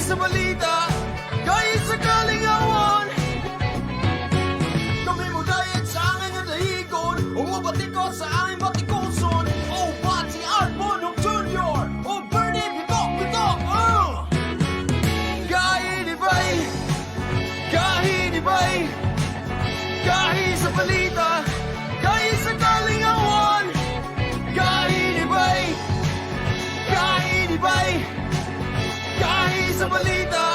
Gahi sa balita, gahi sa kalingawan. Kami mo dayat sa aming nga dahigon o mobatikot sa aming batikoson. O si Art Bonhoc Jr. O Bernie Bitok Bitok. Gahi ni Bay, gahi ni Bay. Gahi sa balita, gahi sa kalingawan. Gahi ni Bay, gahi ni Bay. Gahi sa balita.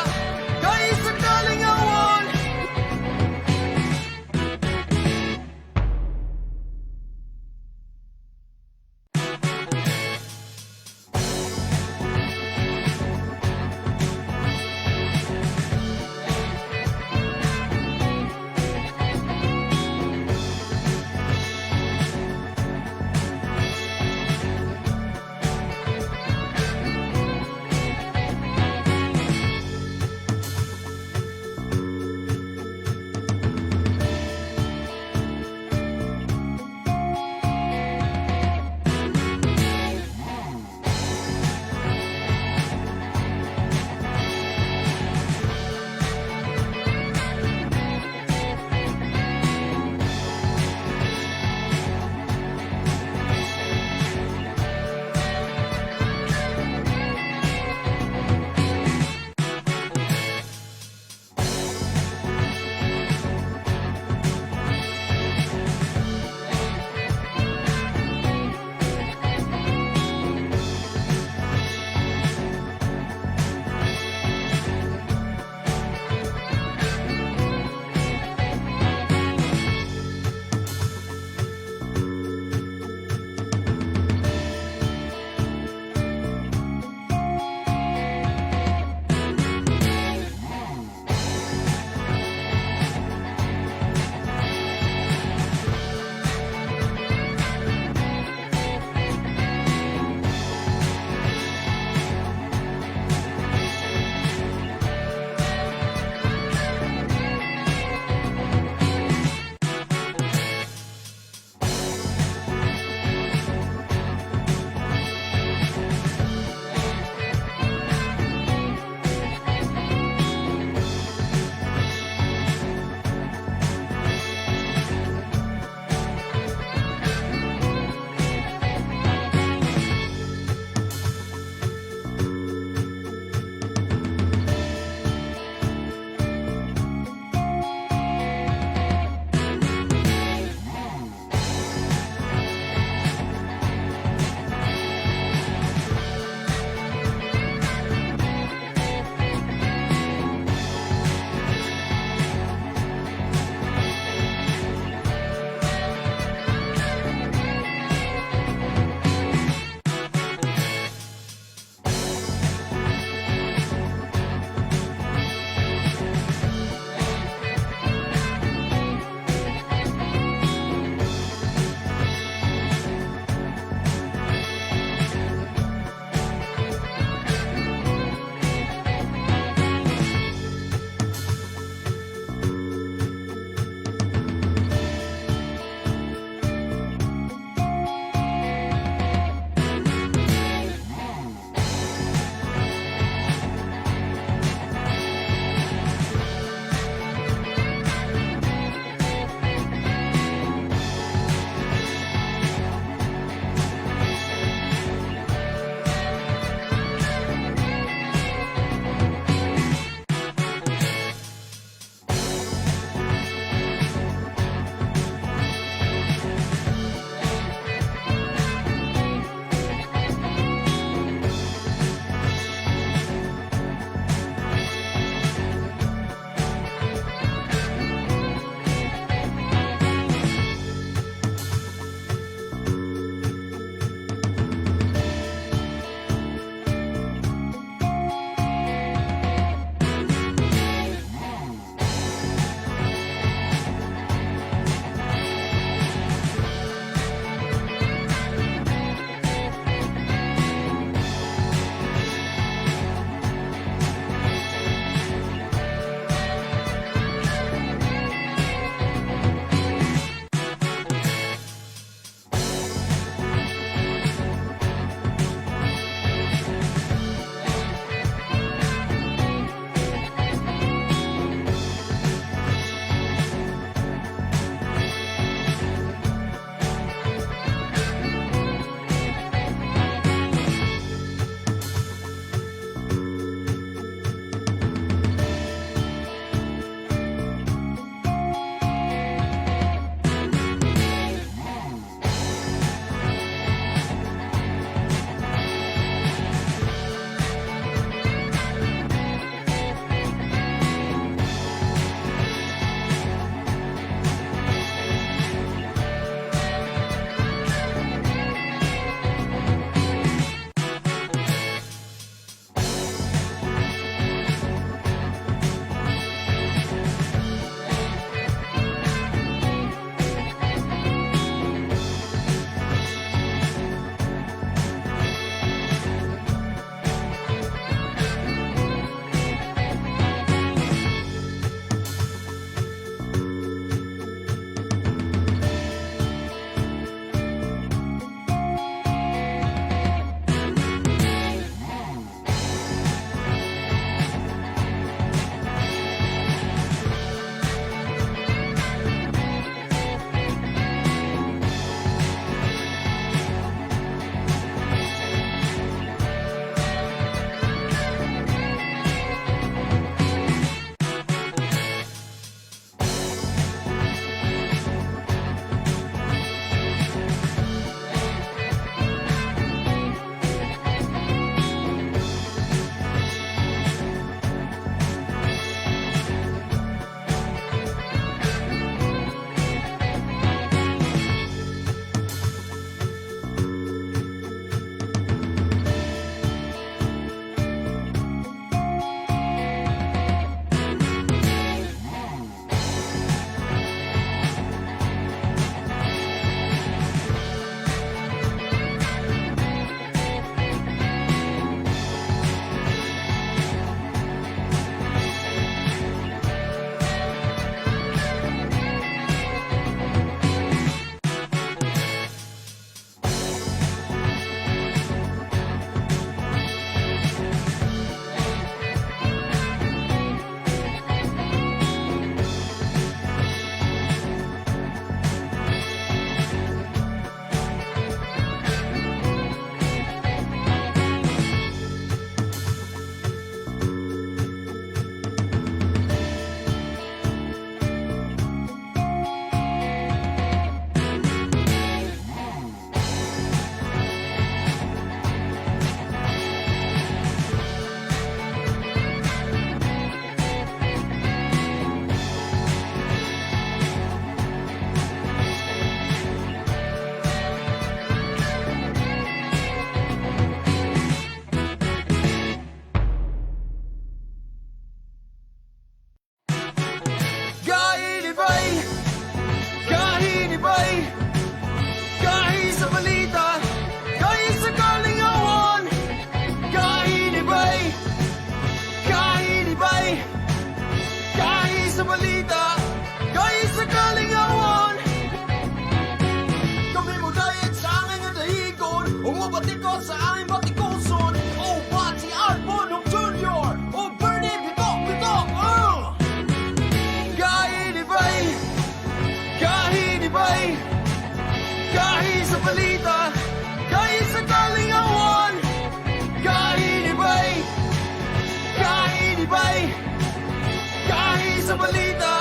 Sa balita,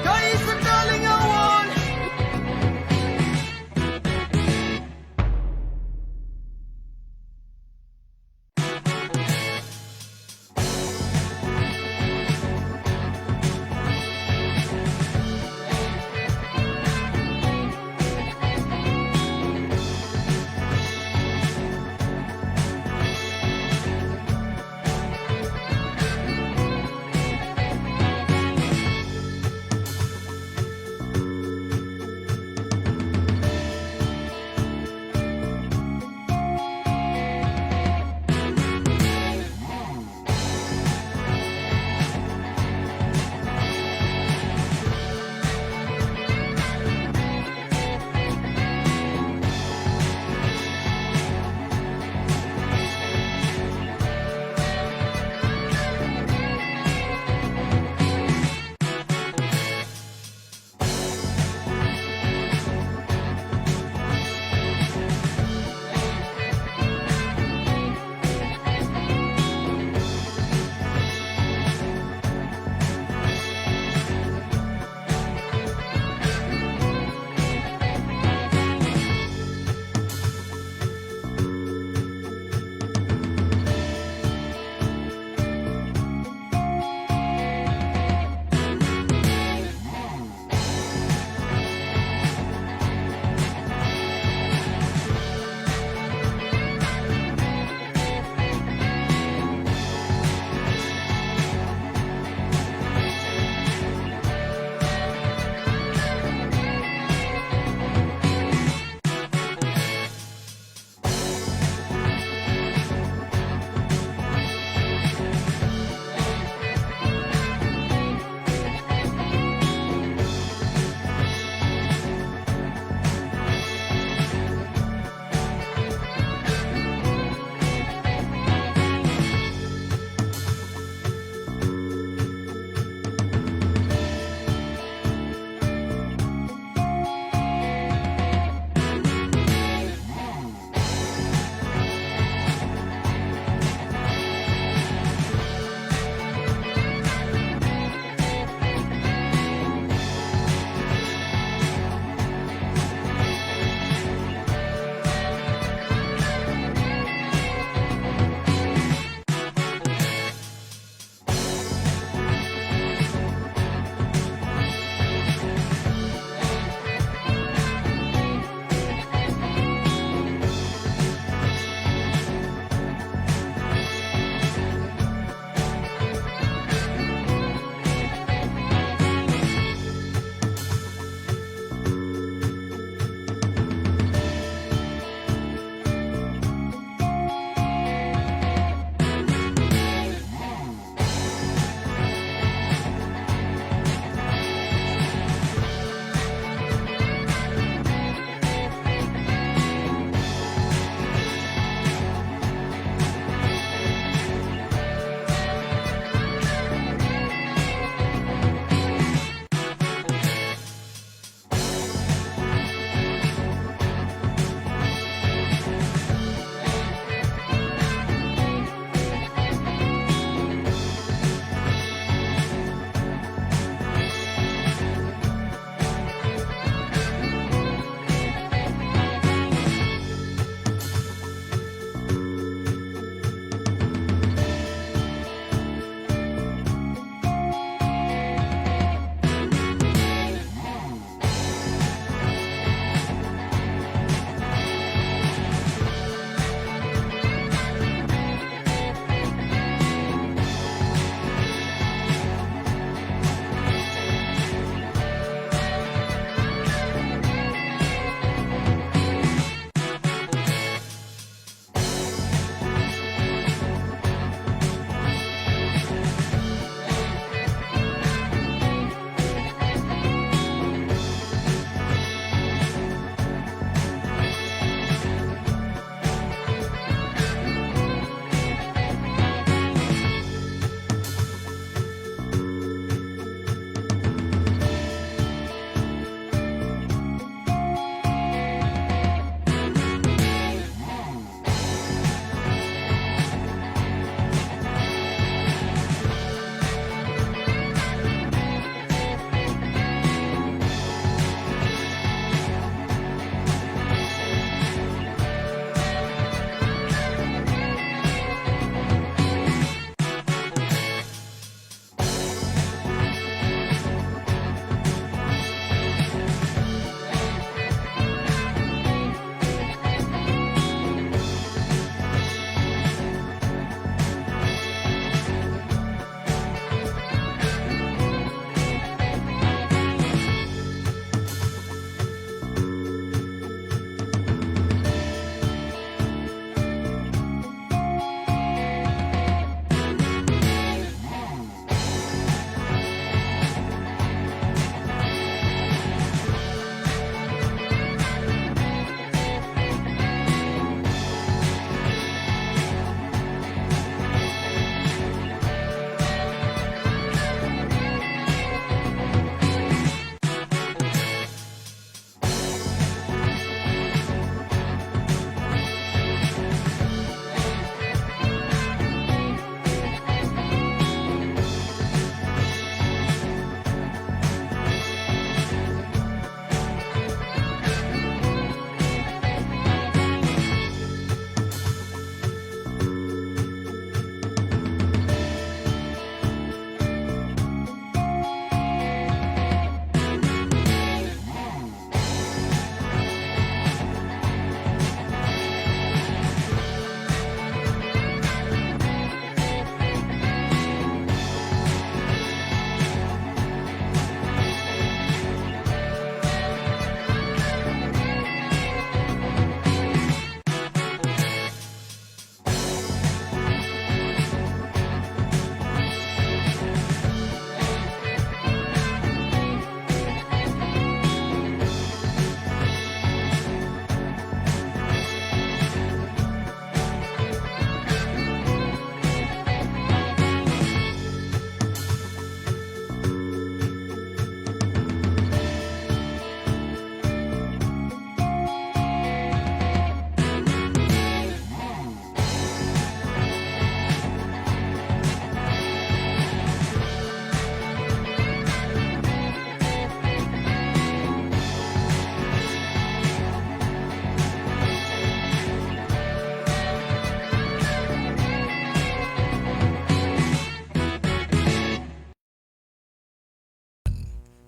kay sa kalingawan.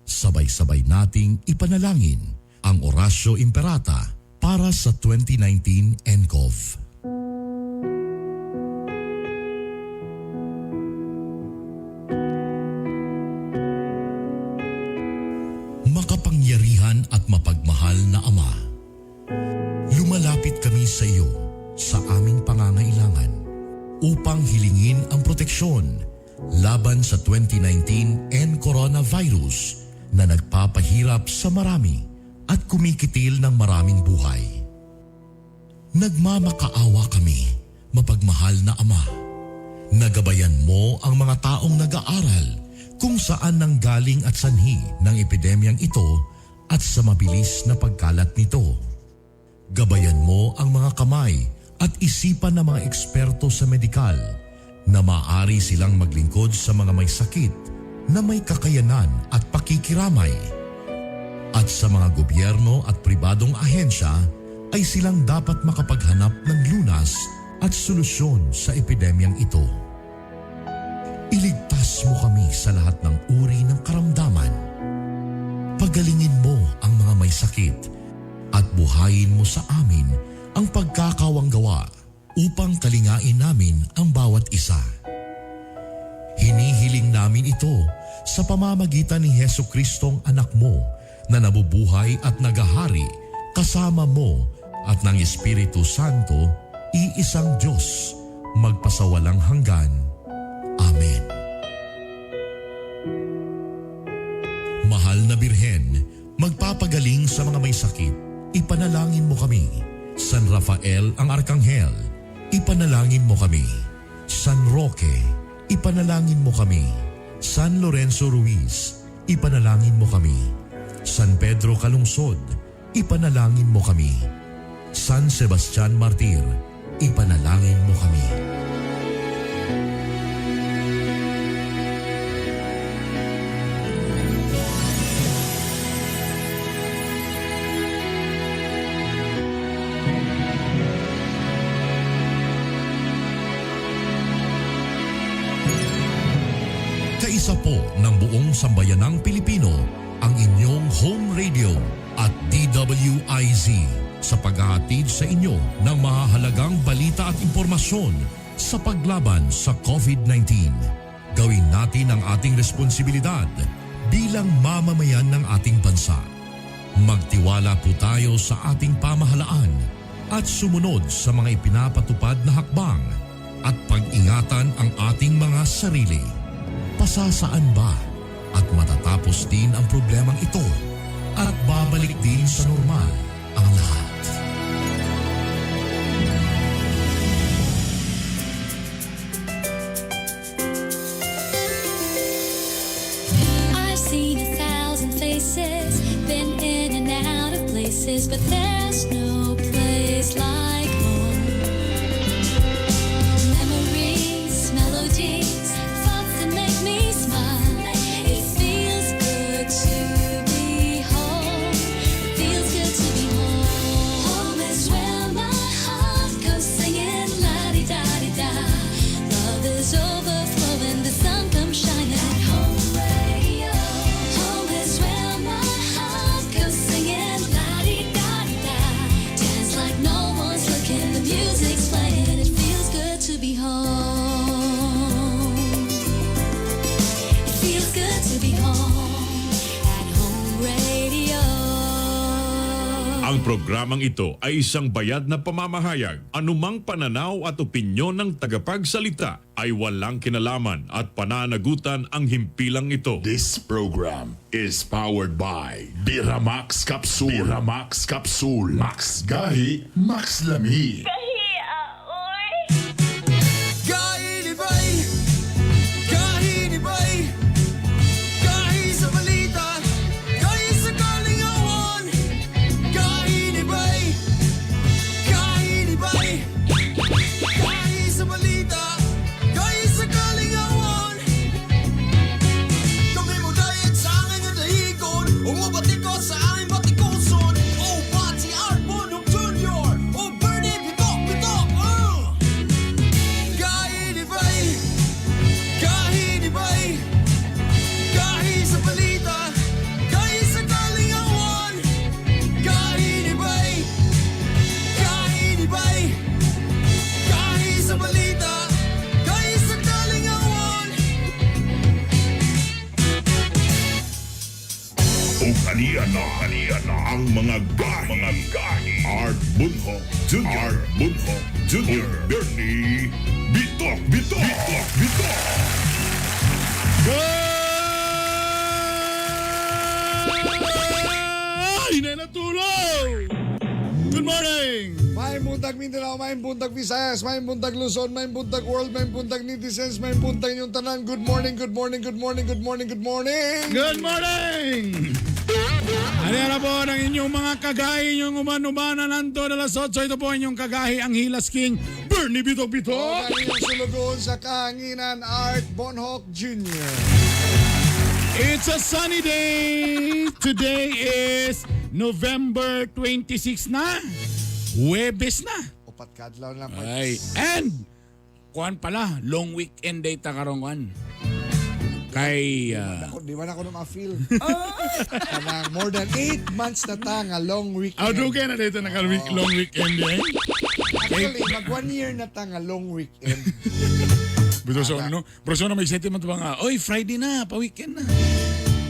Sabay-sabay nating ipanalangin ang Oratio Imperata para sa 2019 nCoV. Makapangyarihan at mapagmahal na Ama, lumalapit kami sa iyo sa aming pangangailangan upang hilingin ang proteksyon laban sa 2019 N coronavirus na nagpapahirap sa marami at kumikitil ng maraming buhay. Nagmamakaawa kami, mapagmahal na Ama. Na gabayan mo ang mga taong nag-aaral kung saan nanggaling at sanhi ng epidemyang ito at sa mabilis na pagkalat nito. Gabayan mo ang mga kamay at isipan ng mga eksperto sa medikal na maaari silang maglingkod sa mga may sakit na may kakayanan at pakikiramay. At sa mga gobyerno at pribadong ahensya ay silang dapat makapaghanap ng lunas at solusyon sa epidemyang ito. Iligtas mo kami sa lahat ng uri ng karamdaman. Pagalingin mo ang mga may sakit at buhayin mo sa amin ang pagkakawanggawa upang kalingain namin ang bawat isa. Hinihiling namin ito sa pamamagitan ni Hesu Kristong anak mo na nabubuhay at nagahari kasama mo at ng Espiritu Santo, iisang Diyos, magpasawalang hanggan. Amen. Mahal na Birhen, magpapagaling sa mga may sakit, ipanalangin mo kami. San Rafael ang Arkanghel, ipanalangin mo kami. San Roque, ipanalangin mo kami. San Lorenzo Ruiz, ipanalangin mo kami. San Pedro Calungsod, ipanalangin mo kami. San Sebastian Martir, ipanalangin mo kami. Kaisa po ng buong sambayanang Pilipino ang inyong home radio at DWIZ sa paghahatid sa inyo ng mahahalagang balita at impormasyon sa paglaban sa COVID-19. Gawin natin ang ating responsibilidad bilang mamamayan ng ating bansa. Magtiwala po tayo sa ating pamahalaan at sumunod sa mga ipinapatupad na hakbang at pag-ingatan ang ating mga sarili. Pasasaan ba at matatapos din ang problemang ito at babalik din sa normal ang lahat. I've seen a thousand faces, been in and out of places, but there's no place like home. Memories, melodies, thoughts that make me smile. It feels good to be home. It feels good to be home. Home is where my heart goes singing la di da di da. Love is overflowing, the sun comes shining. Home radio. Home is where my heart goes singing la di da di da. Dance like no one's looking, the music's playing. It feels good to be home. It feels good to be home at Home Radio. Ang programang ito ay isang bayad na pamamahayag. Anumang pananaw at opinyon ng tagapagsalita ay walang kinalaman at pananagutan ang himpilang ito. This program is powered by Biramax Capsule. Biramax Capsule. Max Gahi, Max Lami. Gahinibay, gahinibay, gahi sa balita, gahi sa kalingawan. Gahinibay, gahinibay, gahi sa balita, gahi sa kalingawan. Kami mo dayag sa angay nga dahigon, ug mobatikos sa aming batikuson. O Pati Art Bonok Jr., o Bernie Bitok. Aniya na, aniya na ang mga gahi, mga gahi. Art Bunho Jr. Art Bunho Jr. Bernie Bitok, Bitok, Bitok, Bitok. Ay, natulog! Good morning! May buntag Mindanao, may buntag Visayas, may buntag Luzon, may buntag World, may buntag netizens, may buntag inyong tanan. Good morning, good morning, good morning, good morning, good morning. Good morning! Ano na po ang inyong mga kagahi, inyong uman-umanan nanto na alas 8. Ito po ang inyong kagahi, ang Hilas King, Bernie Bito Bito. O ang inyong sulugoon sa kahanginan, Art Bonhoc Jr. It's a sunny day! Today is November 26 na. Huwebes na. Upat kadlaw lang. Ay, and kuan pala, long weekend day ta karon kuan. Kay Ako, di ba na ako na ma-feel? Kanang more than 8 months na ta nga long weekend. Ah, dugay na dito naka week, long weekend eh. Actually, mag 1 year na ta nga long weekend. Bito sa ano, pero sa may sentiment ba nga, oy, Friday na, pa-weekend na.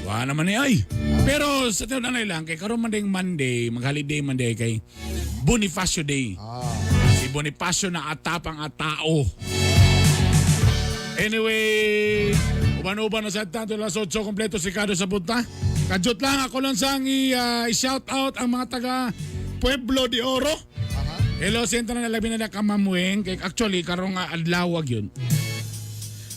Wa naman eh, ay. Pero sa tiyon na lang, kay karon man ding Monday, mag-holiday Monday kay Bonifacio Day. Si Bonifacio na atapang atao. Anyway, uban-uban na sa tanto alas 8 kompleto si Kado sa punta. Kadyot lang ako lang sang i-shout out ang mga taga Pueblo de Oro. Hello, senta na labi na kamamueng. Kay actually karong nga adlawag yun.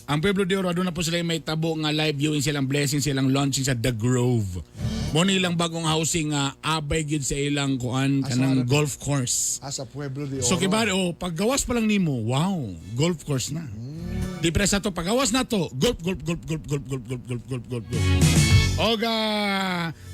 Ang Pueblo de Oro, doon na po sila may tabo nga live viewing silang blessing silang launching sa The Grove. Mo ni ilang bagong housing nga abay gyud sa ilang kuan kanang golf course. Ah, sa Pueblo de Oro. So kibari oh, paggawas pa lang nimo, wow, golf course na. Di presa to paggawas na to, golf golf golf golf golf golf golf golf golf golf golf. Oga,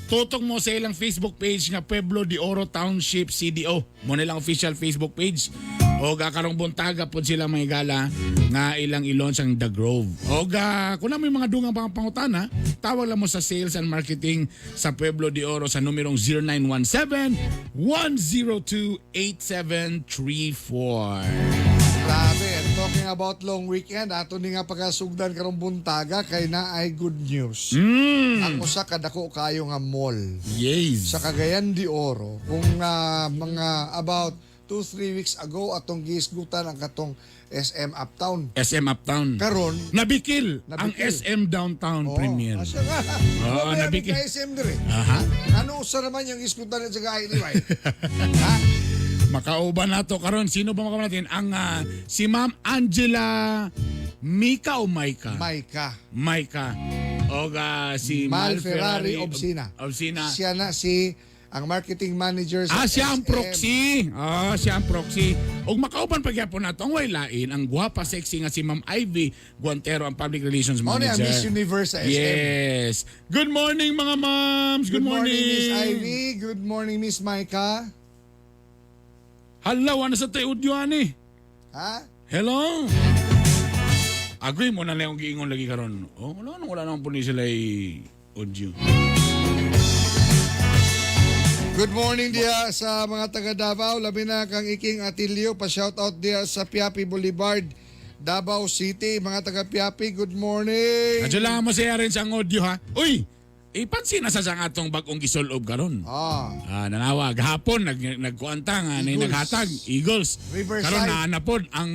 tutok mo sa ilang Facebook page nga Pueblo de Oro Township CDO. Mo nilang official Facebook page. Oga karong buntaga pod sila may gala nga ilang i-launch ang The Grove. Oga, kung na may mga dungang mga pangutana, tawag lang mo sa sales and marketing sa Pueblo de Oro sa numerong 0917 102 8734. Grabe, and talking about long weekend, ato ni nga pagkasugdan karong buntaga kay na ay good news. Ang usa ka dako kayo nga mall Yes. sa Cagayan de Oro kung mga about 2-3 weeks ago atong giisgutan ang katong SM Uptown. SM Uptown. Karon, Nabikil, ang Nabikil. SM Downtown oh, Premier. Asa nga. Oo, Mamaya nabikil. may ka SM dire. Aha. Ano usa naman yung isgutan sa gahi ni Bay? Ha? Makauban na to karon. Sino ba makauban natin? Ang si Ma'am Angela Mika o Maika? Maika. Maika. O si Mal Mal Ferrari Obsina. Obsina. Siya na si ang marketing manager sa Ah, siya ang SM. proxy. Ah, siya ang proxy. Ug makauban pa gyapon nato ang way lain ang gwapa sexy nga si Ma'am Ivy Guantero ang public relations Mao ni ang manager. Miss Universe sa SM. Yes. Good morning mga moms. Good, Good morning, Miss Ivy. Good morning, Miss Maika. Hala, ano sa tayo audio ani? Ha? Hello? Agree mo na lang yung giingon lagi karon. Oh, wala nang wala nang po ni sila audio. Good morning diya sa mga taga Davao, labi na kang Iking Atilio, pa shout out diya sa Piapi Boulevard, Davao City, mga taga Piapi, good morning. Kadyo lang mo siya rin sa ang audio ha. Uy, ipansin na sa sang atong bagong gisulob karon. Ah, Ah, nanawag hapon nag nagkuanta nga na Eagles. naghatag Eagles. Riverside. Karon naa na pod ang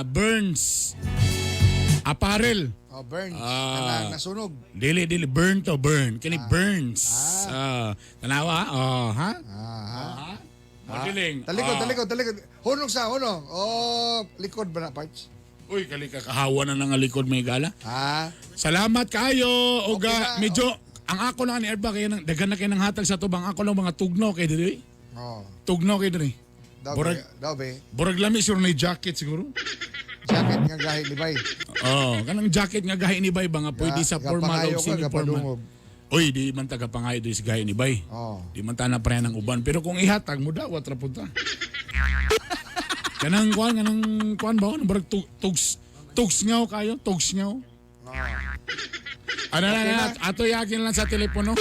Burns Apparel. oh Burns, Ah. kanang nasunog. Dili dili burn to burn. Kini Burns. Ah, tanawa oh ha? Ah, ha? Ha? Madiling. Talikod, Ah. talikod, talikod. Hunong sa hunong. Oh, likod ba na parts? Uy, kali kakahawa na nga likod may gala. Ha? Salamat kayo. Oga, Okay na, medyo ang ako lang ni Erba kay nang daghan na kay nang hatag sa tubang ako lang mga tugno kay diri. Oh. Tugno kay diri. Daw Burag- daw be. Burag lami siguro na jacket siguro. Jacket nga gahi ni Bay. Oh, kanang jacket nga gahi ni Bay ba nga pwede sa formal Gapangayo o ka, semi-formal. gapadungog. Uy, di man taga pangayo diri sa gahi ni Bay. Oh. Di man ta na pre ng uban pero kung ihatag mo dawat ra pud ta. Kanang kuan ba kanang burag tugs tugs ngaw kayo, tugs ngaw. Ano na, na, ato yakin lang sa telepono.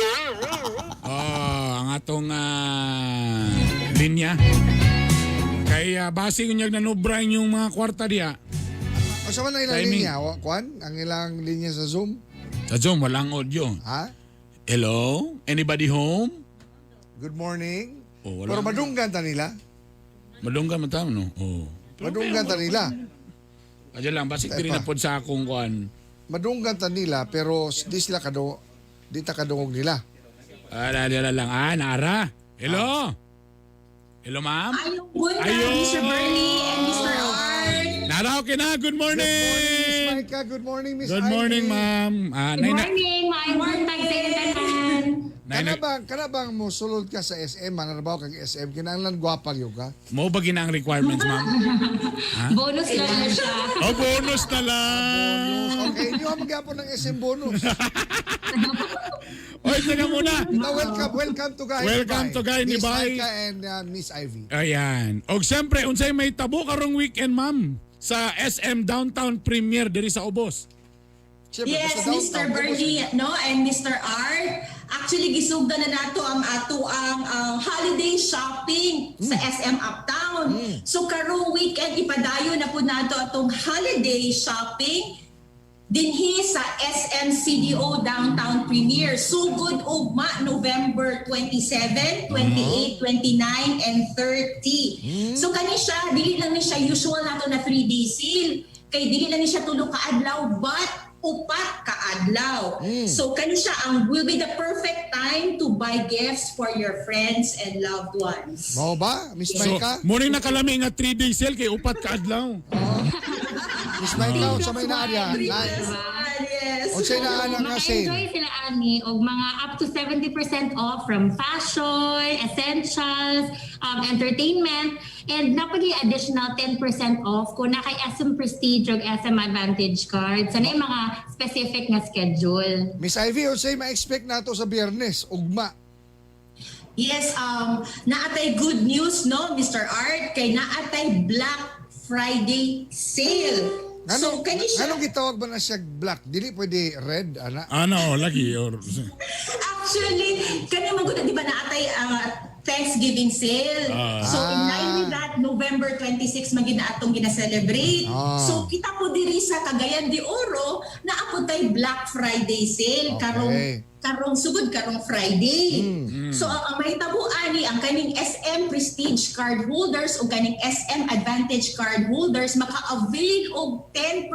Oh, ang atong linya. Kay base kunyag nanubra inyong mga kwarta diya. O sa man ang ilang Timing. linya? Kuan? Ang ilang linya sa Zoom? Sa Zoom, walang audio. Ha? Hello? Anybody home? Good morning. Oh, wala Pero na. madunggan ta nila. Madunggan man tao, no? Oh. Madunggan ta nila. Adyo lang, basig Tay diri pa. na pod sa akong kuan. Madunggan ta nila pero di sila kado di ta kadungog nila. Ala, ala lang. Ah, Nara. Hello. Hello, ma'am. Ayong buntag, Ayun! Mr. Bernie and Mr. Art. Nara, okay na. Good Good morning, morning. Miss Maika. Good morning, Miss Good Ivy. morning, ma'am. Ah, Good nay, na, morning, maayong buntag sa inyong tanan. nay, Kana na, bang kana bang mosulod ka sa SM, manarbaho kag SM, kinahanglan gwapa gyud ka? mo ba gina ang requirements, ma'am? Bonus lang na siya. Oh, bonus na lang. Okay, inyo ang magyapon ng SM bonus. Oy, teka muna. Now, welcome, welcome to Gahi Welcome to Gahi ni Miss Bay. Maika and Miss Ivy. Ayan. Og siyempre, unsay may tabo karong weekend, ma'am? Sa SM Downtown Premier diri sa Ubos. Siyempre, Yes, basta Mr. downtown, Bernie, no, and Mr. Art. Actually, gisugda na nato ang ato ang holiday shopping sa SM Uptown. So karong weekend ipadayon na pud nato atong holiday shopping dinhi sa SM CDO Downtown Premier. Sugod ugma November 27, 28, 29 and 30. So kani siya dili lang ni siya usual nato na 3-day sale, kay dili lang ni siya tulo ka adlaw but upat ka adlaw. So kani siya ang will be the perfect time to buy gifts for your friends and loved ones. Mao ba, Miss So, Maika? muning nakalami nga 3-day sale kay upat ka adlaw. Miss Maika, unsa may naarya? Three plus one, yes. Unsay naa na nga sale? Maka-enjoy sila ani og mga up to 70% off from fashion, essentials, entertainment, and napagi additional 10% off kung na kay SM Prestige o SM Advantage card. Sana yung mga specific nga schedule. Miss Ivy, unsay ma-expect nato sa Biyernes? Ugma. Yes, naatay good news, no, Mr. Art, kay naatay Black Friday sale. Nganong, So kani siya nganong gitawag ba na siya black? Dili pwede red, ana? Ano, lagi or Actually, kani man gud, di ba naatay Thanksgiving sale. So in line with that, November 26 man gid na atong gina-celebrate. So kita po diri sa Cagayan de Oro, naa po tay Black Friday sale karong karong sugod karong Friday. So ang mahitabo ani ang kaning SM Prestige card holders o kaning SM Advantage card holders maka-avail og 10%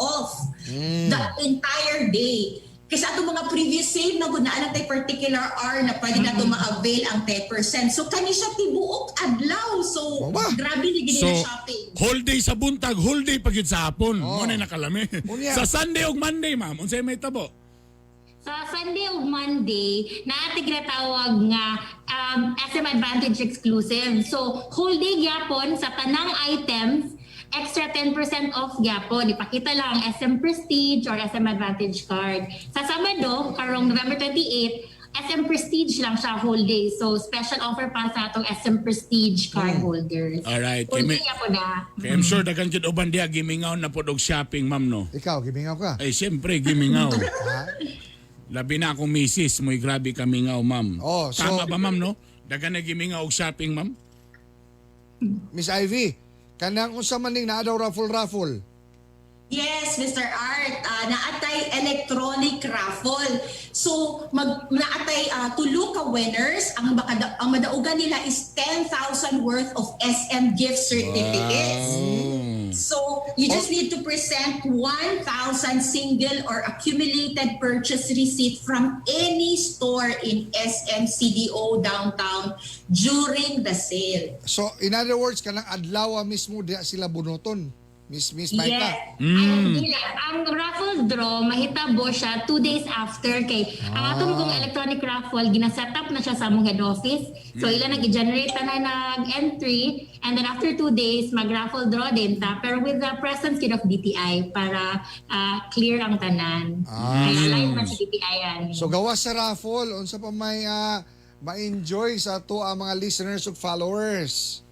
off the entire day. Kasi atong mga previous sale na gud naa lang tay particular hour na pwede nato ma-avail ang 10%. So kani siya tibuok adlaw. So Wow ba? grabe ni gini So, na shopping. whole day sa buntag, whole day pag yun sa hapon. Mo na nakalami. Unya. Sa Sunday ug Monday, ma'am, unsay may tabo? Sa Sunday ug Monday, naati ginatawag nga SM Advantage exclusive. So, whole day gyapon sa tanang items, extra 10% off gyapon. Ipakita lang ang SM Prestige or SM Advantage card. Sa Sabado, karong November 28, SM Prestige lang siya whole day. So, special offer para sa atong SM Prestige card holders. Alright, Whole kay day gyapon na. Kay I'm sure daghan jud uban diha gimingaw na pod og shopping, ma'am, no. Ikaw, gimingaw ka. Ay, siyempre gimingaw. Ha? Labi na akong misis, mo'y grabe kamingaw, ma'am. Oh, so- Tama ba, ma'am, no? Daghan na gimingaw og shopping, ma'am. Miss Ivy, kanang unsa man ning naa daw raffle-raffle? Yes, Mr. Art, naatay electronic raffle. So mag naatay tulo ka winners, ang madaugan nila is 10,000 worth of SM gift certificates. So you just need to present 1,000 single or accumulated purchase receipt from any store in SMCDO Downtown during the sale. So, in other words, kanang adlaw mismo diha sila bunuton. Miss Maika. Yes. Ay, dili. Ang raffle draw, mahitabo siya 2 days after kay ang atong kong electronic raffle, gina-set up na siya sa among head office. So ila nag-generate na nag-entry and then after 2 days, mag-raffle draw din ta. Pero with the presence kid of DTI para clear ang tanan. Kaya live man sa DTI yan. So gawas sa raffle, unsa pa may ma-enjoy sa ato ang mga listeners ug followers?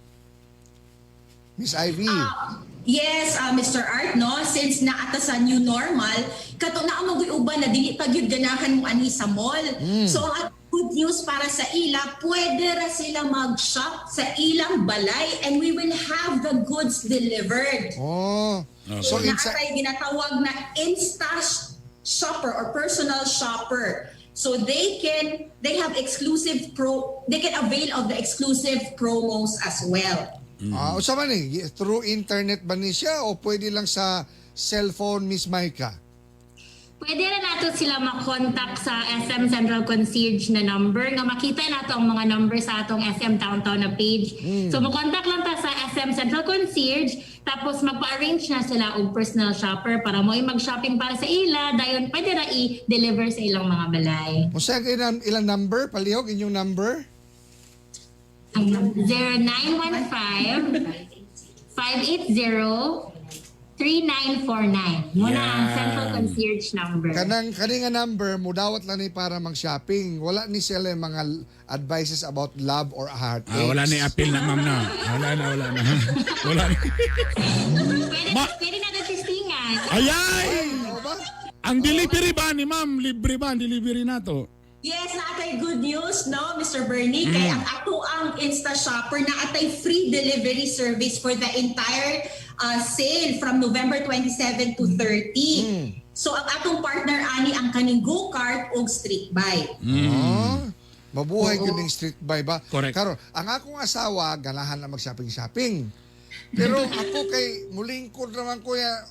Miss Ivy. Yes, Mr. Art, no? Since naata sa new normal, kato na ang uban na dili pa gyud ganahan mo ani sa mall. So ang good news para sa ila, pwede ra sila mag-shop sa ilang balay and we will have the goods delivered. Oh. So So, it's naatay ginatawag na Insta shopper or personal shopper. So they have exclusive pro they can avail of the exclusive promos as well. Ah, unsa man ni? Through internet ba ni siya o pwede lang sa cellphone, Miss Maika? Pwede na nato sila makontak sa SM Central Concierge na number nga makita nato ang mga number sa atong SM Downtown na page. So makontak lang ta sa SM Central Concierge, tapos magpa-arrange na sila og personal shopper para mo mag-shopping para sa ila, dayon pwede ra i-deliver sa ilang mga balay. Unsa kay ilang number palihog inyong number? Ang 0915 580 3949. Muna ang Yan. Central Concierge number. Kanang kani nga number mudawat lang ni para mag-shopping. Wala ni sila yung mga advices about love or heartaches. Ah, wala na yung appeal na, ma'am na. Wala na, wala na. Wala na. Pwede, pwede natin testingan. Ayay! Ay, oo ba? Ang delivery ba ni ma'am? Libre ba ang delivery na to? Yes, naatay good news, no, Mr. Bernie? Kay ang ato ang Insta Shopper naatay free delivery service for the entire sale from November 27 to 30. So ang atong partner ani ang kaning go-kart ug street bike. Ah, mabuhay gyud ning street buy ba? Correct. Karon, ang akong asawa ganahan na mag-shopping-shopping. Pero ako kay mulingkod naman kuya,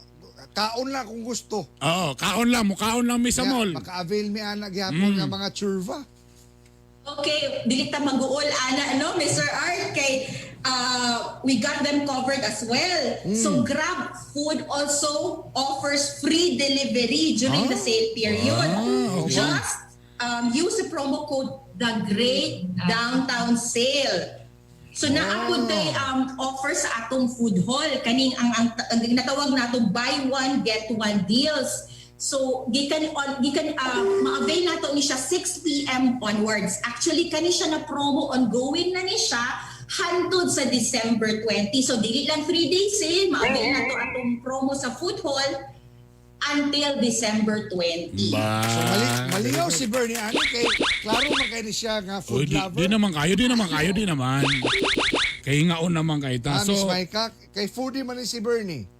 kaon lang kung gusto. Oo, kaon lang. Mukaon lang mi sa Kaya mall. Maka-avail mi ana gihapon nga mga churva. Okay, dili ta mag-uol ana, no, Mr. Art, kay we got them covered as well. So Grab Food also offers free delivery during the sale period. Ah, okay. Just use the promo code The Great Downtown Sale. So naa pud tay offer sa atong food hall kaning ang ginatawag nato buy one get one deals. So gikan ma-avail nato ni siya 6 PM onwards. Actually, kani siya na promo, ongoing na ni siya hantod sa December 20. So dili lang 3-day sale, ma-avail nato atong promo sa food hall until December 20. Ba. So maligaw si Bernie ani kay klaro man kay ni siya nga Uy, food di, lover. di naman kayo, di naman kayo, di naman. Kay ngaon naman kayo ta. Ah, So, Miss Maika, kay foodie man ni si Bernie.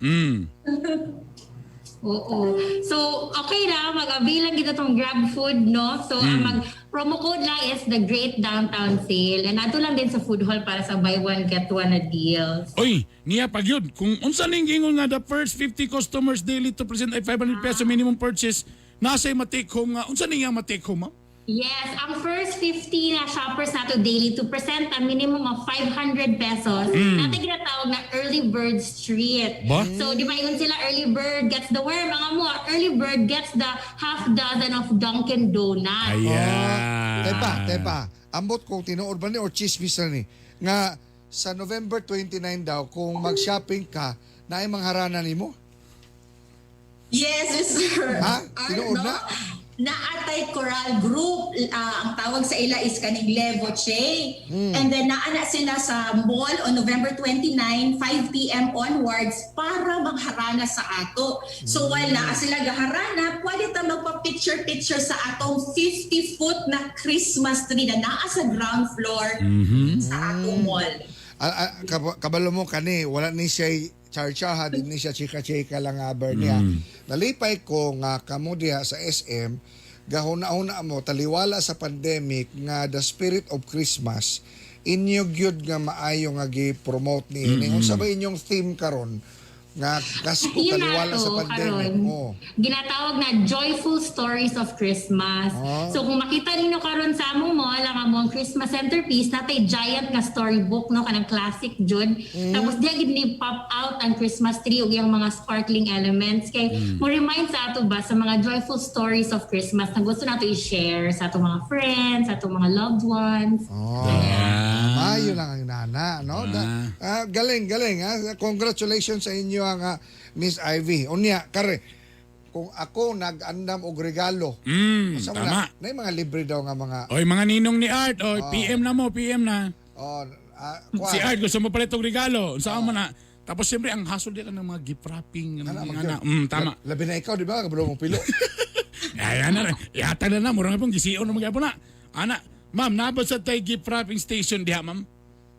Oo. So, okay na, mag-avail lang kita tong Grab Food, no? So, ang mag promo code lang is the Great Downtown Sale. And ato lang din sa food hall para sa buy one, get one na deals. Oy, niya pag yun. Kung unsa ning gingon nga the first 50 customers daily to present ay 500 peso minimum purchase, nasa ma-take home nga. Unsa ning nga ma-take home, ma'am? Yes, ang first 50 na shoppers nato daily to present a minimum of 500 pesos, natin ginatawag na early bird street. Ba? So, di ba yun sila, early bird gets the worm. Mga mo, early bird gets the half dozen of Dunkin' Donuts. Ayan. Tepa, tepa. Ambot kung tinuod ba ni or chismis na ni nga sa November 29 daw kung mag-shopping ka, naay mangharana nimo. Yes, Mr. Ha? Tinuod Arno. na? Naatay Choral Group, ang tawag sa ila is kaning Levoche. And then naa na sila sa mall on November 29, 5 p.m. onwards para magharana sa ato. So while naa sila gaharana, pwede ta magpa-picture-picture sa atong 50-foot na Christmas tree na naa sa ground floor sa atong mall. Ah, ah, kabalo mo kani, wala ni siya char-char ha, di ni siya chika-chika lang nga Bernie ha. Nalipay ko nga kamo diha sa SM, gahuna-huna mo taliwala sa pandemic nga the spirit of Christmas inyo gyud nga maayo nga gi-promote ni mm. Unsa ba inyong theme karon nga kasko Yun taliwala na sa to, pandemic? karon. Oh. Ginatawag na Joyful Stories of Christmas. Ah. So kung makita ninyo karon sa among mall, ang among Christmas centerpiece, natay giant nga storybook, no, kanang classic jud. Tapos diya gid ni pop out ang Christmas tree ug iyang mga sparkling elements kay mo remind sa ato ba sa mga joyful stories of Christmas na gusto nato i-share sa atong mga friends, sa atong mga loved ones. Oh. Maayo lang ang nana, no? Galing, galing. Ha? Congratulations sa inyo ang Miss Ivy. Unya, kare, kung ako nag-andam og regalo, asa mo Tama. na, na mga libre daw nga mga Oy, mga ninong ni Art, oy, PM na mo, PM na. Oh, kuwan. Si Art gusto mo palit og regalo. Unsa man na? Tapos siyempre ang hassle din ng mga gift wrapping, Ana, ano, mag- ana. Tama. Labi na ikaw, di ba? Kabalo mong pilo. Ay, ana, ihatag na na, mura nga pong gision na magyapon na. Ana, ma'am, nabot sa tay gift wrapping station diha, ma'am.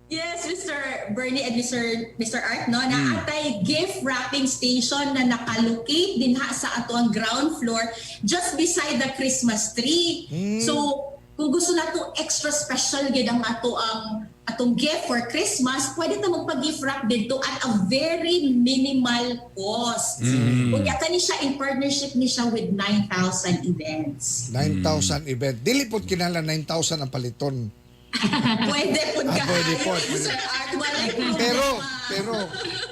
Yes, Mr. Bernie and Mr. Art, no, naa tay gift wrapping station na nakalocate dinha sa atoang ground floor just beside the Christmas tree. So, kung gusto nato extra special gid ang ato ang atong gift for Christmas, pwede ta magpa-gift wrap didto at a very minimal cost. Unya kani siya in partnership ni siya with 9,000 Events. 9,000 event. Dili pod kinahanglan 9,000 ang paliton. Pwede pud Ah, ka. pwede po, pwede. Sir Art, walay problema.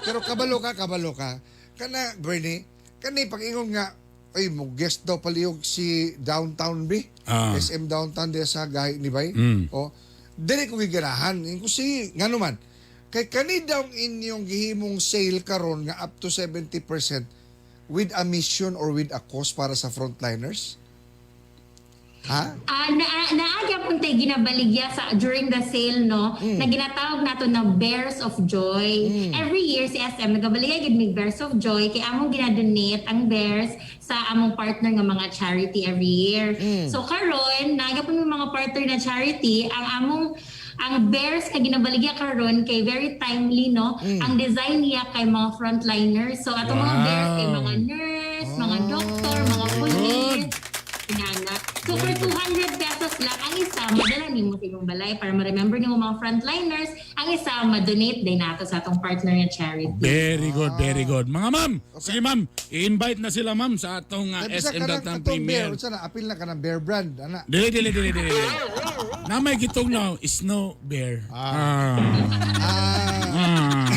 Pero kabalo ka, kabalo ka. Kana Bernie, kani pag-ingon nga ay mo guest daw palihog si Downtown B. SM Downtown diya sa gahi ni Bay. Oh, dili ko giganahan. Ingon ko sige, ngano man. Kay kani daw ang inyong gihimong sale karon nga up to 70% with a mission or with a cause para sa frontliners? Ha? Ah, naa gyapon tay ginabaligya sa during the sale, no, na ginatawag nato na Bears of Joy. Every year si SM nagabaligya gid mig Bears of Joy kay among ginadonate ang bears sa among partner nga mga charity every year. So karon naa gyapon may mga partner na charity ang among ang bears ka ginabaligya karon kay very timely, no. Ang design niya kay mga frontliners. So atong mga bears kay mga nurse, mga doktor, mga police. Inana. So for ₱200 lang ang isa, madala nimo sa imong balay para ma-remember nimo mga frontliners. Ang isa, ma-donate din nato sa atong partner nga charity. Very good, very good. Mga ma'am, sige ma'am, i-invite na sila ma'am sa atong Kay bisa SM ka ng Downtown atong bear, Premier. unsa na apil na ka ng bear brand ana. Dili, dili, dili, dili. Dili. Na may gitong na snow bear. Ah. Ah,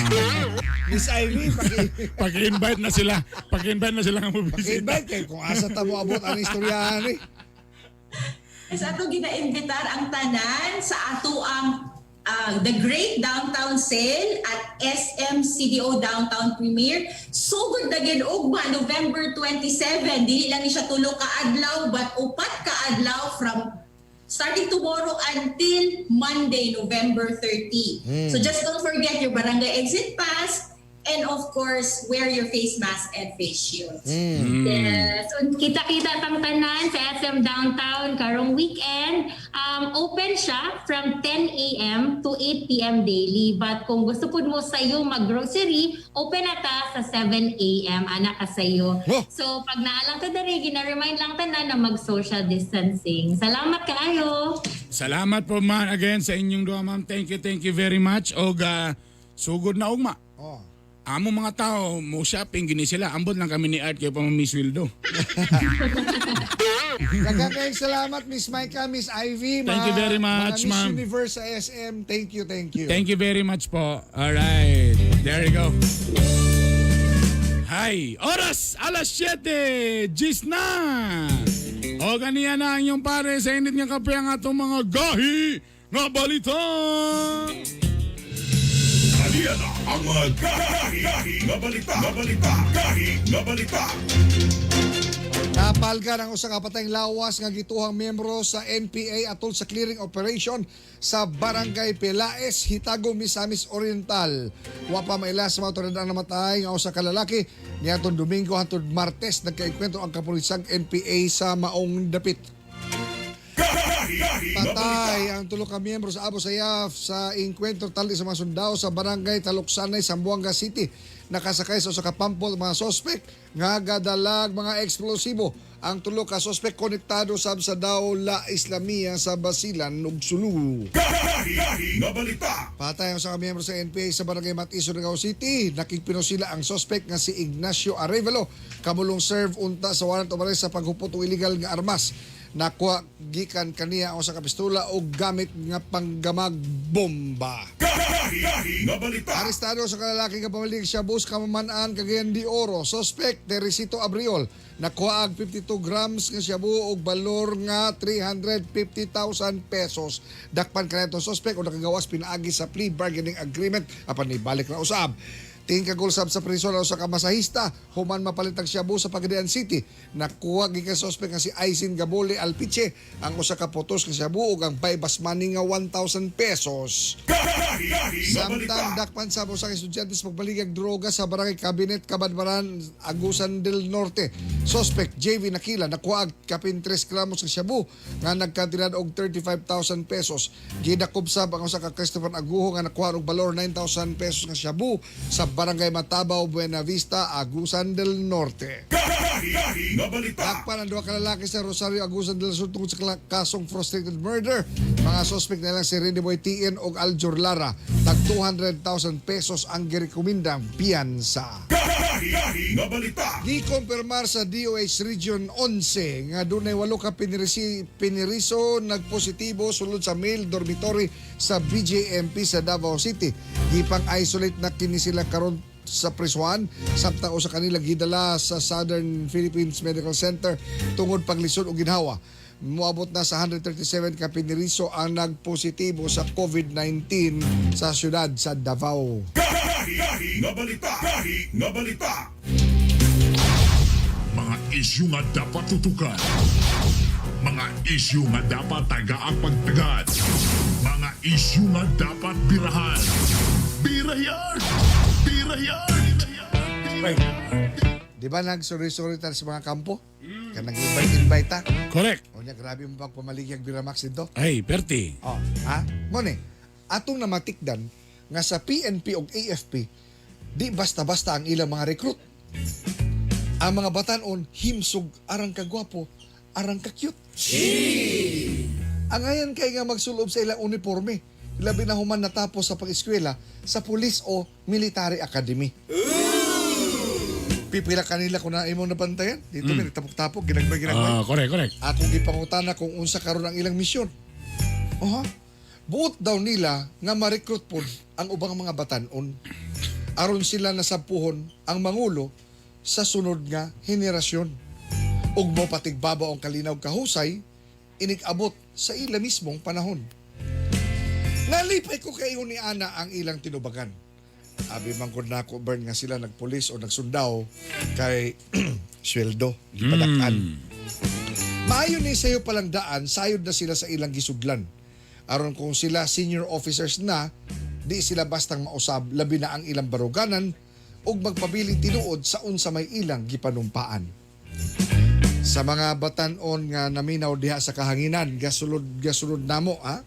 Miss Ivy, paki Pag-invite na sila. Pag-invite na sila nga mo bisita. invite kay kung asa ta mo abot ang istoryahan eh. Sa ato ginaimbitar ang tanan sa ato ang the Great Downtown Sale at SM CDO Downtown Premier. Sugod na gid ugma November 27. Dili lang ni siya tulo ka adlaw but upat ka adlaw from starting tomorrow until Monday, November 30. So just don't forget your barangay exit pass and of course, wear your face mask and face shields. Yes. So, kita-kita tang tanan sa SM Downtown karong weekend. Open siya from 10 a.m. to 8 p.m. daily. But kung gusto pud mo sayo mag-grocery, open na ta sa 7 a.m. Ana ka sayo. Oh. So pag naalang ta diri, gina-remind lang tanan na mag-social distancing. Salamat kaayo. Salamat po ma'am again sa inyong duha ma'am. Thank you very much. Og sugod na ugma. Oh. Amo mga tao, mo shopping gini sila. Ambot lang kami ni Art kay pamamisweldo. Daghang kayong salamat Miss Micah, Miss Ivy, Thank you very much, mga Miss ma'am. Universe sa SM. Thank you, thank you. Thank you very much po. All right. There you go. Hi. Oras, alas 7. Gis na. O ganiya na ang inyong pare sa init nga kape ang atong mga gahi nga balita. Aniya na ang mga gahi, gahi nga balita, nga balita, gahi nga balita. Napalgan ang usa ka patayng lawas nga gituhang miyembro sa NPA atol sa clearing operation sa Barangay Pelaez, Hitago, Misamis Oriental. Wa pa maila sa mga otoridad ang namatay nga usa ka lalaki niadtong Domingo hangtod Martes nagkaengkwentro ang kapulisang NPA sa maong dapit. Gahi, gahi nga balita. Patay ang tulo ka miyembro sa Abu Sayyaf sa engkwentro tali sa mga sundao sa Barangay Taluksanay, Zamboanga City. Nakasakay sa usa ka pampot mga sospek nga gadalag mga eksplosibo. Ang tulo ka sospek konektado sab sa Dawla Islamia sa Basilan ug Sulu. Gahi, gahi nga balita. Patay ang usa ka miyembro sa NPA sa Barangay Matiso, Davao City. Nakigpino sila ang sospek nga si Ignacio Arevalo. Kamulong serve unta sa warrant of arrest sa paghupot og illegal nga armas. Nakuha gikan kaniya ang usa ka pistola og gamit nga panggamag bomba. Gahi, gahi nga balita. Arestado sa kalalaki nga pamalig shabu sa Kamaman-an, Cagayan de Oro. Suspect Teresito Abriol. Nakuha ang 52 grams nga shabu og balor nga 350,000 pesos. Dakpan kanito suspect o nakagawas pinaagi sa plea bargaining agreement apan nibalik na usab. Tingkagol sab sa prison ang usa ka masahista human mapalit ang shabu sa Pagadian City. Nakuha gikan sa suspect nga si Aisin Gabole Alpiche ang usa ka putos nga shabu ug ang buy-bust money nga 1,000 pesos. Samtang dakpan sa usa ka estudyante sa pagbaligag droga sa Barangay Cabinet, Cabadbaran, Agusan del Norte. Suspect JV Nakila nakuha og kapin 3 gramos sa shabu nga nagkantidad og 35,000 pesos. Gidakop sab ang usa ka Christopher Aguho nga nakuha og balor 9,000 pesos nga shabu sa Barangay Matabaw, Buena Vista, Agusan del Norte. Dakpan ang duha ka lalaki sa Rosario, Agusan del Sur tungod sa kasong frustrated murder. Mga suspect na lang si Randy Boy TN ug Aljur Lara. Tag 200,000 pesos ang girekomendang piyansa. Gikumpirmar sa DOH Region 11 nga dunay walo ka piniriso nagpositibo sulod sa male dormitory sa BJMP sa Davao City. Gipang-isolate na kini sila karon sa prisuan samtang usa kanila gidala sa Southern Philippines Medical Center tungod paglisod og ginhawa. Moabot na sa 137 ka piniriso ang nagpositibo sa COVID-19 sa syudad sa Davao. Mga isyu nga dapat tutukan. Mga isyu nga dapat tagaang pagtagad. Mga isyu nga dapat birahan. Birayan! Birayan! Di ba nagsorry-sorry tayo sa mga kampo? Kanang invite-invite ta. Correct. O niya, grabe mo pang pamaligyan Biramax dito. Ay, perti. Oh, ha? Mo ni, atong namatikdan nga sa PNP o AFP, di basta-basta ang ilang mga recruit. Ang mga batanon, himsog, arang kagwapo, arang ka-cute. Angayan kay nga magsulob sa ilang uniforme, labi na human natapos sa pag-eskwela sa police o military academy. Pipila kanila kung na imong nabantayan. Dito may nagtapok-tapok, ginagmay-ginagmay. Ah, correct, correct. Akong gipangutana kung unsa karon ang ilang misyon. Oha. Buot daw nila nga ma-recruit pod ang ubang mga batanon. Aron sila nasapuhon ang mangulo sa sunod nga henerasyon. Ug mo patigbaba ang kalinaw kahusay, inig-abot sa ila mismong panahon. Nalipay ko kay ni Ana ang ilang tinubagan. Abi man gud nako Bern nga sila nagpulis o nagsundaw kay sweldo gipadak-an. Maayo ni sayo palang daan, sayod na sila sa ilang gisudlan. Aron kung sila senior officers na, di sila bastang mausab, labi na ang ilang baruganan ug magpabili tinuod sa unsa may ilang gipanumpaan. Sa mga batan-on nga naminaw diha sa kahanginan, gasulod gasulod namo ha.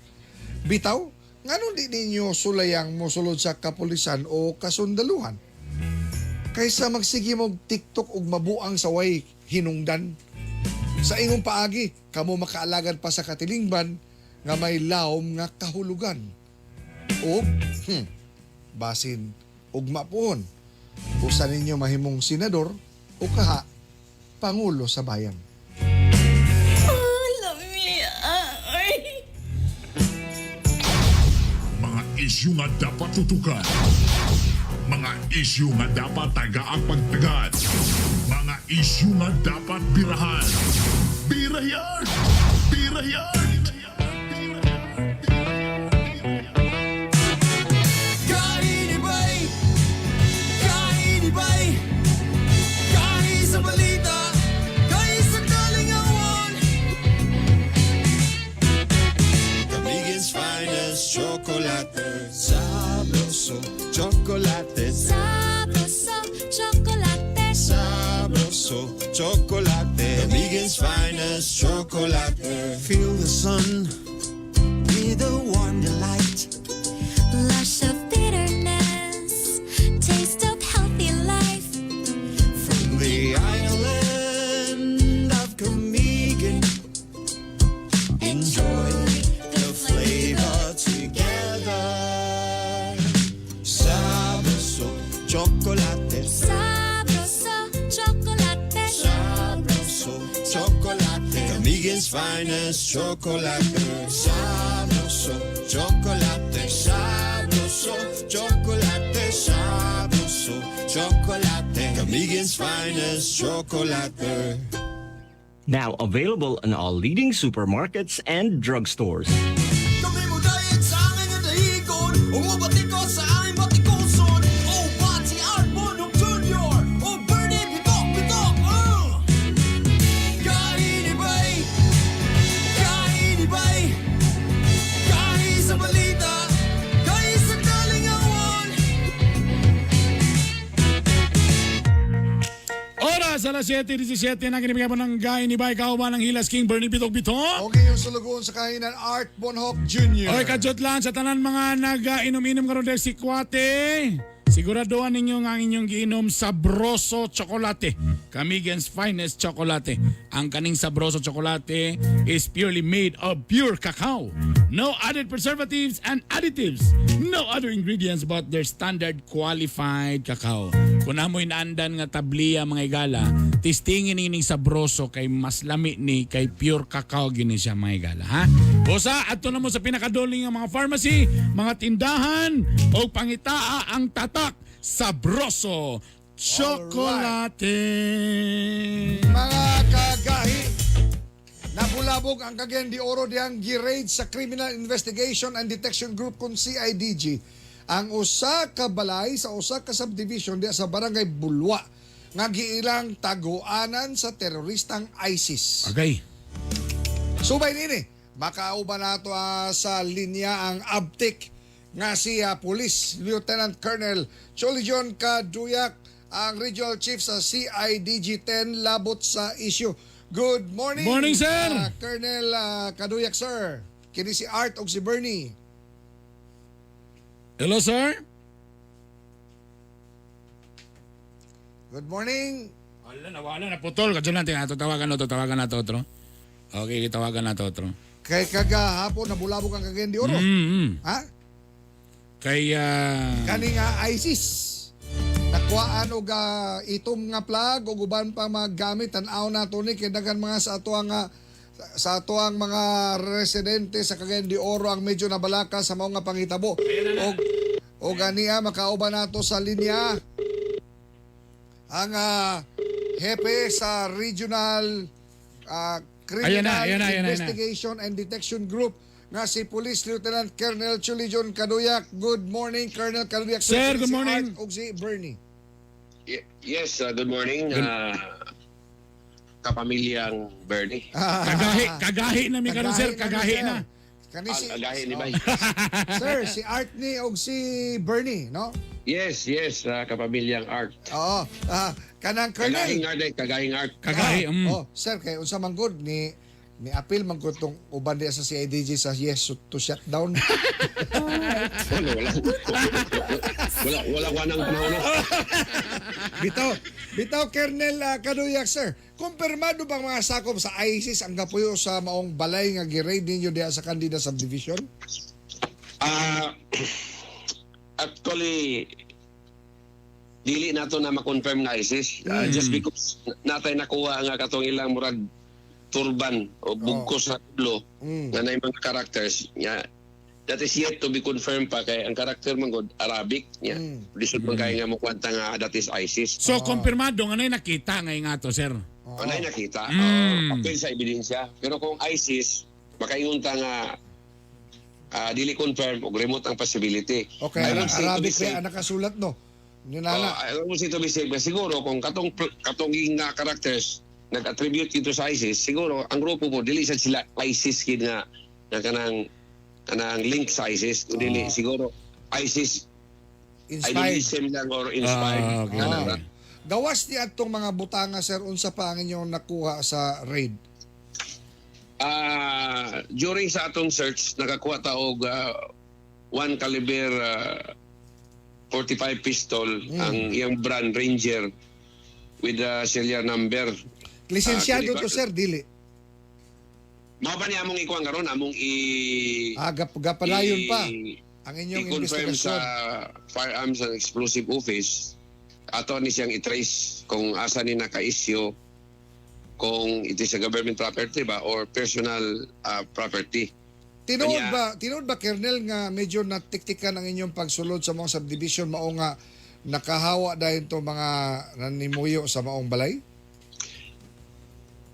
Bitaw, nganong di ninyo sulayang mosulod sa kapulisan o kasundaluhan? Kaysa magsige mog TikTok ug mabuang sa way hinungdan. Sa ingong paagi, kamo makaalagad pa sa katilingban nga may lawom nga kahulugan. O, basin ugma puhon. Usa ninyo mahimong senador o kaha pangulo sa bayan. Mga isyu nga dapat tutukan. Mga isyu nga dapat tagaang pagtagad. Mga isyu nga dapat birahan. Birayan! Birayan! Kainibay! Kainibay! Kahi sa balita, kahi sa kalingawan. Kamigin's finest chocolate. Sabroso chocolate. Sabroso, chocolate. Sabroso chocolate. Kamigin's finest chocolate. Feel the sun with a warm delight. Lush of bitterness, taste of healthy life. From the island of Comigan. Enjoy the flavor together. Sabroso chocolate. Sabroso, chocolate. Sabroso chocolate. Comigan's finest chocolate. Sabroso chocolate. Sabroso chocolate. Sabroso chocolate. Comigan's finest chocolate. Now available in all leading supermarkets and drugstores. Kami mo diet sa aming dahigon. Umubati ko sa aming batikuson. Oh, bati. Alas 7:17 na kinibigay po ng gay ni Bay Kauban ng Hilas King Bernie Bitok Bitok. Okay yung sulugoon sa kahinan Art Bonhoc Jr. Oy, kajot lang sa tanan mga nag-inom-inom karon dahil si Kwate. Siguraduhan ninyo nga ang inyong giinom Sabroso Chocolate. Camiguin's finest chocolate. Ang kaning Sabroso Chocolate is purely made of pure cacao. No added preservatives and additives. No other ingredients but their standard qualified cacao. Kung amoy naandan nga tabliya mga igala, tistingin ining Sabroso kay mas lami ni kay pure cacao gini siya mga igala, ha? Bosa, adto na mo sa pinakaduling nga mga pharmacy, mga tindahan o pangitaa ang tatak Sabroso Chocolate. Mga kagahi, nabulabog ang Cagayan de Oro diyang gi-raid sa Criminal Investigation and Detection Group kung CIDG ang usa ka balay sa usa ka subdivision diya sa Barangay Bulwa nga giilang taguanan sa teroristang ISIS. Okay. Subay nini, makauban nato sa linya ang Abtik nga si Police Lieutenant Colonel Cholijon Caduyac, ang Regional Chief sa CIDG 10 labot sa issue. Good morning. Morning, sir. Colonel Caduyac, sir. Kini si Art og si Bernie. Hello, sir. Good morning. Wala na, wala na putol. Kadyo natin, ato tawagan na to, tawagan na to, otro. Okay, tawagan na to, otro. Kay kagahapon nabulabog ang Cagayan de Oro. Ha? Kay Kani nga ISIS. Nakuhaan og itom nga flag ug uban pa mga gamit, tan-aw nato ni kay daghan mga sa atoang mga residente sa Cagayan de Oro ang medyo nabalaka sa mao nga panghitabo. Og og ania makauban nato sa linya ang hepe sa Regional Criminal Ayan na, ayan na, ayan na, ayan na. Investigation and Detection Group nga si Police Lieutenant Colonel Chulijon Caduyac. Good morning, Colonel Caduyac. Sir, good Si morning. Art ug si Bernie. Yes, good morning, kapamilyang Bernie. Kagahi, kagahi na mi karon, sir, kagahi mi, na. Kani si, Ah, kagahi ni Bay. Sir, si Art ni og si Bernie, no? Yes, kapamilyang Art. Oo. Kanang Colonel. Kagahing Art, eh, kagahing Art. Kagahi. Oh, sir, kay unsa man gud ni ni appeal man gud tong uban diya sa CIDG sa yes to shutdown. Wala, wala. Wala, wala ko nang panahon. No? Bitaw, bitaw Colonel Caduyac, sir. Kumpirmado bang mga sakop sa ISIS ang gapuyo sa maong balay nga gi-raid ninyo diya sa Candida Subdivision? Actually, dili nato na ma-confirm nga ISIS. Just because natay nakuha nga katong ilang murag turban o bugkos sa ulo nga nay mga characters nga that is yet to be confirmed pa kay ang character man gud Arabic nya. Lisod man kay nga mokwenta nga that is ISIS. So, kumpirmado nga na nakita ngay nga to, sir. Oh. Nay nakita. Appeal sa ebidensya. Pero kung ISIS, makaingon ta nga dili confirm og remote ang possibility. Okay, I would say to be Arabic safe, kaya nakasulat, no? Oh, Yun na. I would say to be safe, siguro kung katong katong nga characters nag-attribute dito sa ISIS, siguro ang grupo mo dili sad sila ISIS gid nga nga kanang kanang link sa ISIS, kung dili siguro ISIS Inspired. idealism lang or inspired. Ah, okay. Kanang Gawas ni atong mga butanga, sir, unsa pa ang inyong nakuha sa raid? During sa atong search nakakuha ta og one caliber 45 pistol, ang iyang brand Ranger with the serial number. Lisensyado Ah, to, sir, dili? Mao pa ni among ikuan karon, among i Ah, gapalayon pa ang inyong i-confirm sa investigasyon. Firearms and Explosive Office. Ato ni siyang i-trace kung asa ni naka-issue, kung it is a government property ba or personal property. Tinuod ba, tinuod ba, Colonel, nga medyo natiktikan ang inyong pagsulod sa mga subdivision mao nga nakahawa dahil to mga nanimuyo sa maong balay?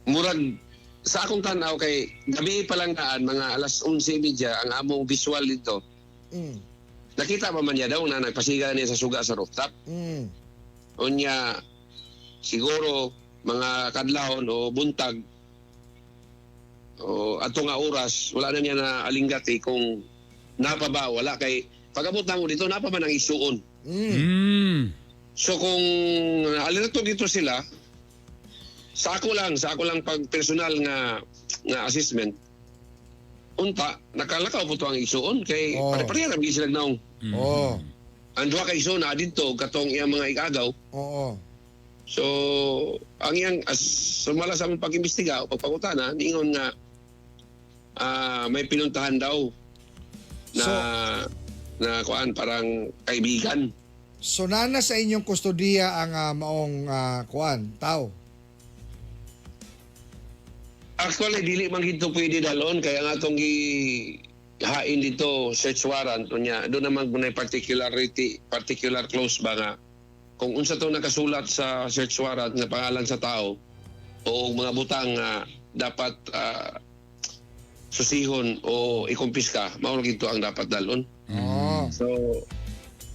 Murag sa akong tanaw kay gabi pa lang daan, mga alas 11:30 ang among visual dito. Nakita pa man niya daw na nagpasiga niya sa suga sa rooftop. Unya siguro mga kadlawon o buntag o ato nga oras wala na niya na alingati kung napa ba wala, kay pag-abot na mo dito napa man ang isuon. So kung alerto dito sila Sa ako lang pag personal nga nga assessment, unta nakalakaw po to ang igsuon kay pare-pareha ra gyud sila naong. Ang duha ka igsuon na didto katong iyang mga igagaw. Oo. So ang iyang as sumala sa among pag-imbestiga o pagpangutana, niingon nga may pinuntahan daw na na kuan parang kaibigan. So nana sa inyong kustodiya ang maong kuan, tao. Actually, dili man gito pwede dalon kaya nga atong gihain dito search warrant unya doon naman gunay particular clause ba nga kung unsa to nakasulat sa search warrant nga pangalan sa tao o mga butang nga dapat susihon o ikumpiska, mao ra gito ang dapat dalon. So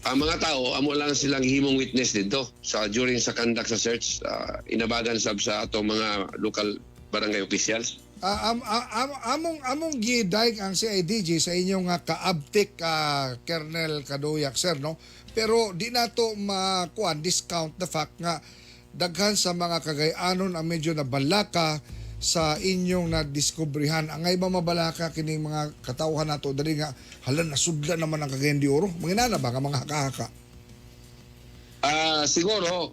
ang mga tao amo lang silang himong witness dito sa during sa conduct sa search, inabagan sab sa atong mga local barangay officials. Among gidaig ang CIDG sa inyong kaabtik, Colonel Caduyac, sir, no? Pero di nato makuan discount the fact nga daghan sa mga Cagayanon ang medyo nabalaka sa inyong nadiskubrihan. Ang iba mabalaka kining mga katawhan nato dali nga hala, nasudla naman ang Cagayan de Oro. Manginana ba nga mga haka-haka? Siguro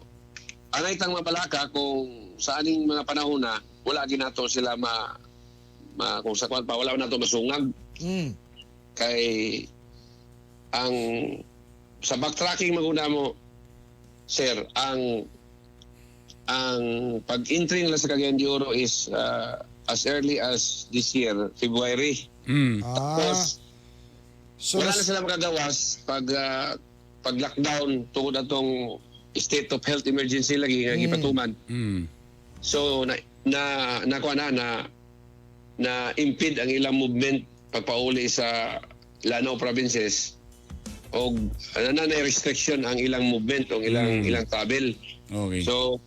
anay tang mabalaka kung sa aning mga panahon na wala ginato sila ma kung sa kwan pa wala nato masungag. Kay ang sa backtracking maguna mo, sir, ang pag-entry nila sa Cagayan de Oro is as early as this year, February. Tapos so, wala na sila makagawas pag lockdown tungod atong state of health emergency lagi nga gipatuman. So na na impede ang ilang movement pagpauli sa Lanao provinces og na restriction ang ilang movement o ilang ilang travel. Okay. So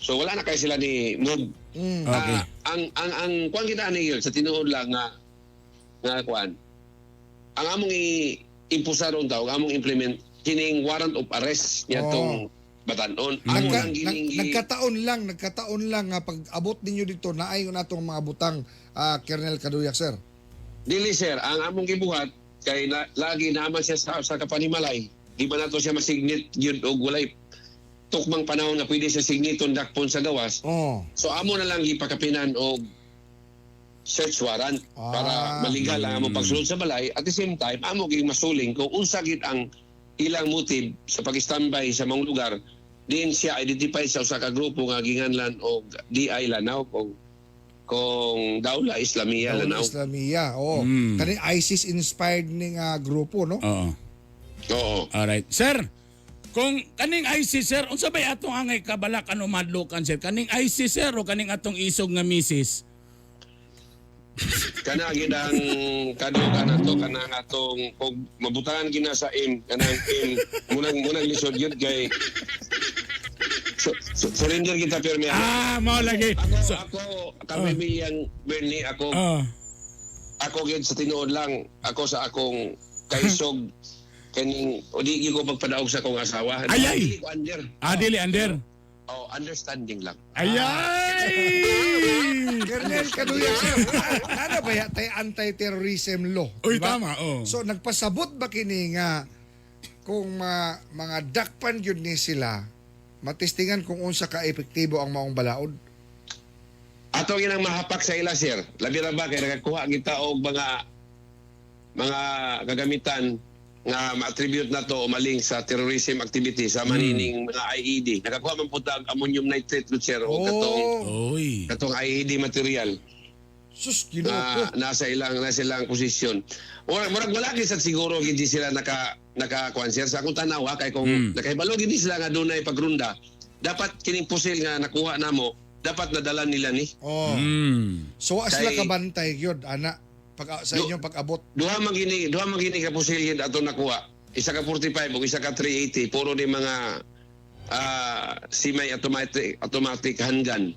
wala na kay sila ni move. Okay. Ang kuan kita ani sa tinuod lang nga kuan. Ang among i-impusa ron daw, ang among implement kining warrant of arrest niadtong Batanon. Nagkataon lang nga pag abot ninyo dito naay natong mga butang, Colonel Caduyac, sir. Dili, sir, ang among gibuhat kay lagi naman siya sa kapanimalay. Di ba nato siya masignit gyud og walay tukmang panahon na pwede siya signiton dakpon sa gawas. So amo na lang gipakapinan og search warrant para maligal ang among pagsulod sa balay. At the same time, amo gyud masuling kung unsa gid ang ilang motive sa pag-standby sa mga lugar. Diin siya identify sa usa ka grupo nga ginganlan og DI Lanao kung Dawla Islamia Lanao. Dawla Islamia. Oo. Kani ISIS inspired ning grupo, no? Oo. Oo. Alright. Sir, kung kaning ISIS, sir, unsa bay atong angay kabalak ano madlokan, sir? Kaning ISIS, sir, o kaning atong isog nga misis? Kana gid ang kadlokan nato kanang atong kung mabutangan gina sa M kanang M munang lisod gyud kay surrender kita pirmi. Mao lagi. Ako kami biyang Bernie, ako ako gyud sa tinuod lang ako sa akong kaisog kaning o di gyud ko pagpadaog sa akong asawa. Ayay. Dili ko under. Dili under. Oh, understanding lang. Ayay! Colonel Caduyac, sir, ano ba ya tay anti-terrorism law? Uy, diba? tama, oh. So nagpasabot ba kini nga kung mga dakpan gyud ni sila, matistingan kung unsa ka epektibo ang maong balaod? Ato ginang mahapak sa ila, sir. Labi ra ba kay nakakuha kita og mga kagamitan nga ma-attribute na to o maling sa terrorism activity sa manining mga IED. Nakakuha man po ang ammonium nitrate, sir, o katong IED material. Sus, na nasa ilang posisyon. Murag wala gyud sa siguro hindi sila naka kuan, sir, sa akong tanaw kay kung nakahibalo gid sila nga dunay pagrunda, dapat kining pusil nga nakuha namo, dapat nadala nila ni. Oh. So wa sila kabantay gyud ana pag sa inyong pag-abot. Duha man gini ka pusil gyud ato nakuha. Isa ka 45 ug isa ka 380, puro ni mga semi-automatic handgun.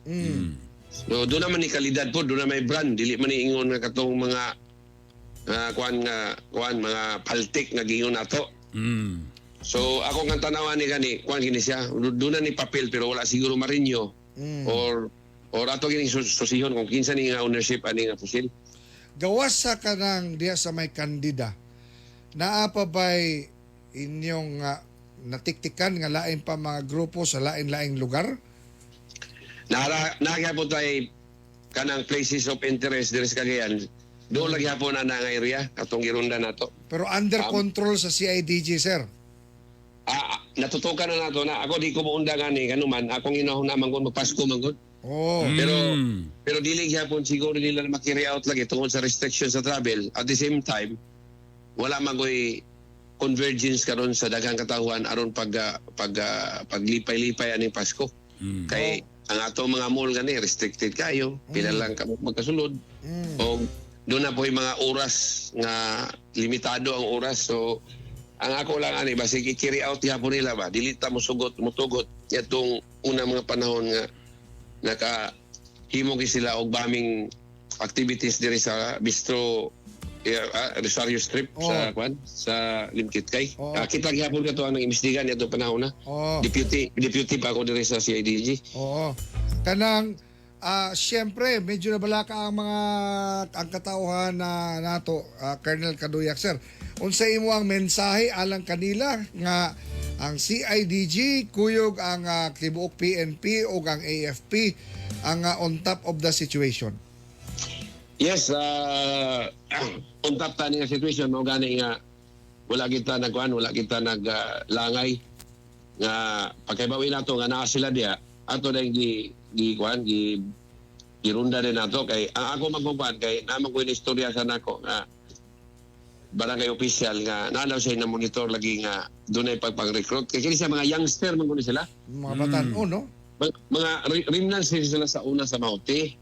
So doon naman ni kalidad po, doon na may brand, dili man ni ingon nga katong mga kuan mga paltik nga giingon nato. So ako nga tanawan ni gani, kuan gini siya, doon na ni papel pero wala siguro marinyo or Or ato gining susihon kung kinsa ni nga ownership ani nga pusil. Gawas sa kanang diya sa may kandida, naa pa ba'y inyong natiktikan nga lain pa mga grupo sa lain-laing lugar? Nara nagyapon tay kanang places of interest diri sa Cagayan. Doon lagi hapon na nga area atong girunda nato. Pero under control sa CIDG, sir. Natutukan na nato na ako di ko muunda gani kanuman akong inahon man kon magpasko man gud. Oh. Pero pero dili gyapon siguro nila na ma-carry out lagi tungod sa restriction sa travel. At the same time, wala man ko'y convergence karon sa daghang katawhan aron pag paglipay-lipay aning Pasko. Kay ang ato mga mall gani restricted kayo, pila lang ka magkasulod. O doon na po yung mga oras nga limitado ang oras. So ang ako lang ani basig i-carry out gyapon nila ba, dili ta mo sugot mo tugot itong unang mga panahon nga naka himo gyud sila og bombing activities diri sa Bistro Rosario Strip sa kwan sa Limkitkay. Kita gyapon kato ang imbestiga niadtong panahon na. Deputy deputy pa ako diri sa CIDG. Oo. Kanang siyempre medyo nabalaka ang katauhan na nato, Colonel Caduyac, sir. Unsa imo ang mensahe alang kanila nga ang CIDG kuyog ang tibuok PNP ug ang AFP ang on top of the situation? Yes, on top ta nga situation mao gani nga wala kita nagkuan, wala kita naglangay nga pagkaibawi nato nga naa sila diya ato na gi gi kuan gi girunda din nato kay ang ako magkuan kay naman ko istorya sa nako nga barangay official nga naa siya na monitor lagi nga dunay pagpang-recruit kay kini sa mga youngster man kuno sila. Mga batan-on, no? Mga remnants sila sa una sa Maute.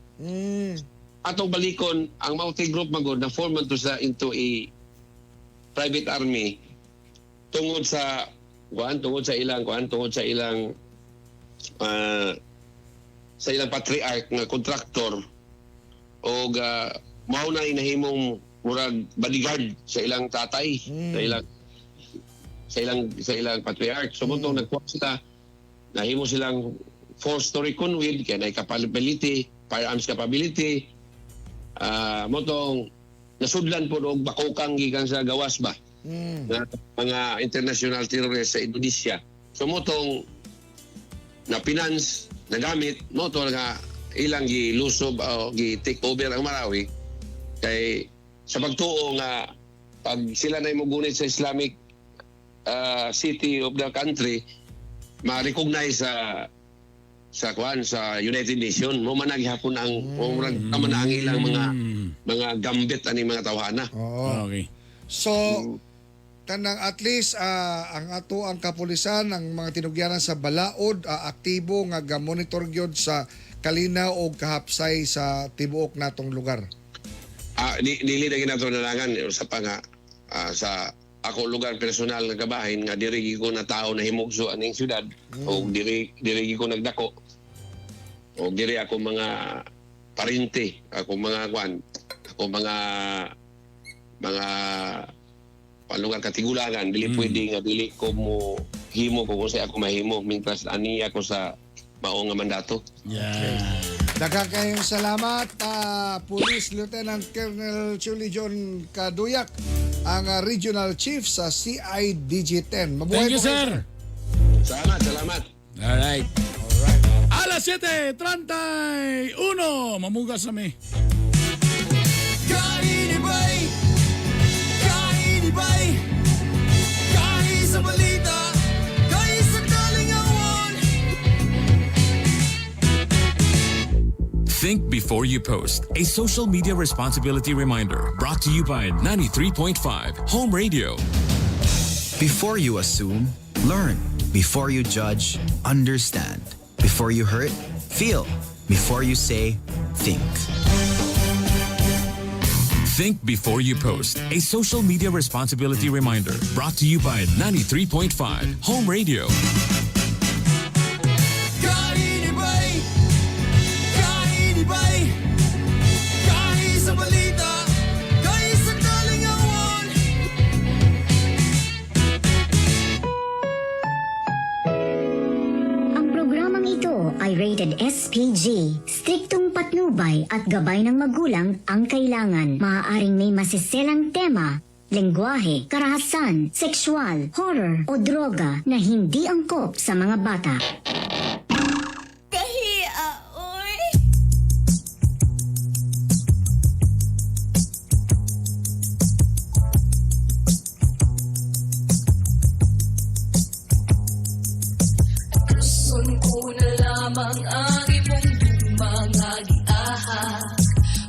Atong balikon ang Maute Group magod na form man to sa into a private army tungod sa kuan, tungod sa ilang patriarch nga contractor og mao na inahimong murag bodyguard sa ilang tatay, sa ilang patriarch. So mm. nagkuha sila, nahimo silang four-story conwid kay na capability, firearms capability. Mao tong nasudlan po og bakokang gikan sa gawas ba na mga international terrorists sa Indonesia. So mao tong na finance, nagamit, mao to nga ilang gilusob o gi take over ang Marawi kay sa pagtuo nga pag sila na mugunit sa Islamic city of the country, ma-recognize sa kuan sa United Nation mo man gihapon ang mo man tama na ang ilang mga gambit ani mga tawhana. Oo. So, kanang at least ang ato ang kapulisan, ang mga tinugyanan sa balaod, aktibo nga ga-monitor gyud sa kalinaw o kahapsay sa tibuok natong lugar. Dili na ginato nalangan sa pa nga sa ako lugar personal nga kabahin nga diri gyud ko na tao na himugso aning syudad o diri diri gyud ko nagdako o diri ako mga parente, ako mga kwan, ako mga palugar katigulangan, dili pwede nga dili ko mo himo kung unsay ako mahimo mientras ani ako sa mao nga mandato. Yeah. Daghang kayong salamat, Police Lieutenant Colonel Chuli John Caduyac, ang Regional Chief sa CIDG 10. Mabuhay Thank you, po kayo. Sir. Salamat, salamat. Alright. Alas 7:31. Mamugas na mi. Kainibay! Kainibay! Kahi sa balita, kahi sa kalingawan. Think before you post. A social media responsibility reminder brought to you by 93.5 Home Radio. Before you assume, learn. Before you judge, understand. Before you hurt, feel. Before you say, think. Think before you post. A social media responsibility reminder brought to you by 93.5 Home Radio. Kainibay! Kainibay! Kahi sa balita, kahi sa kalingawan. Ang programang ito ay rated SPG. Strict Patnubay at gabay ng magulang ang kailangan. Maaaring may masiselang tema, lengguwahe, karahasan, sexual, horror o droga na hindi angkop sa mga bata. Kahiya, oy. Tuson ko na lamang ang imong mga giahak.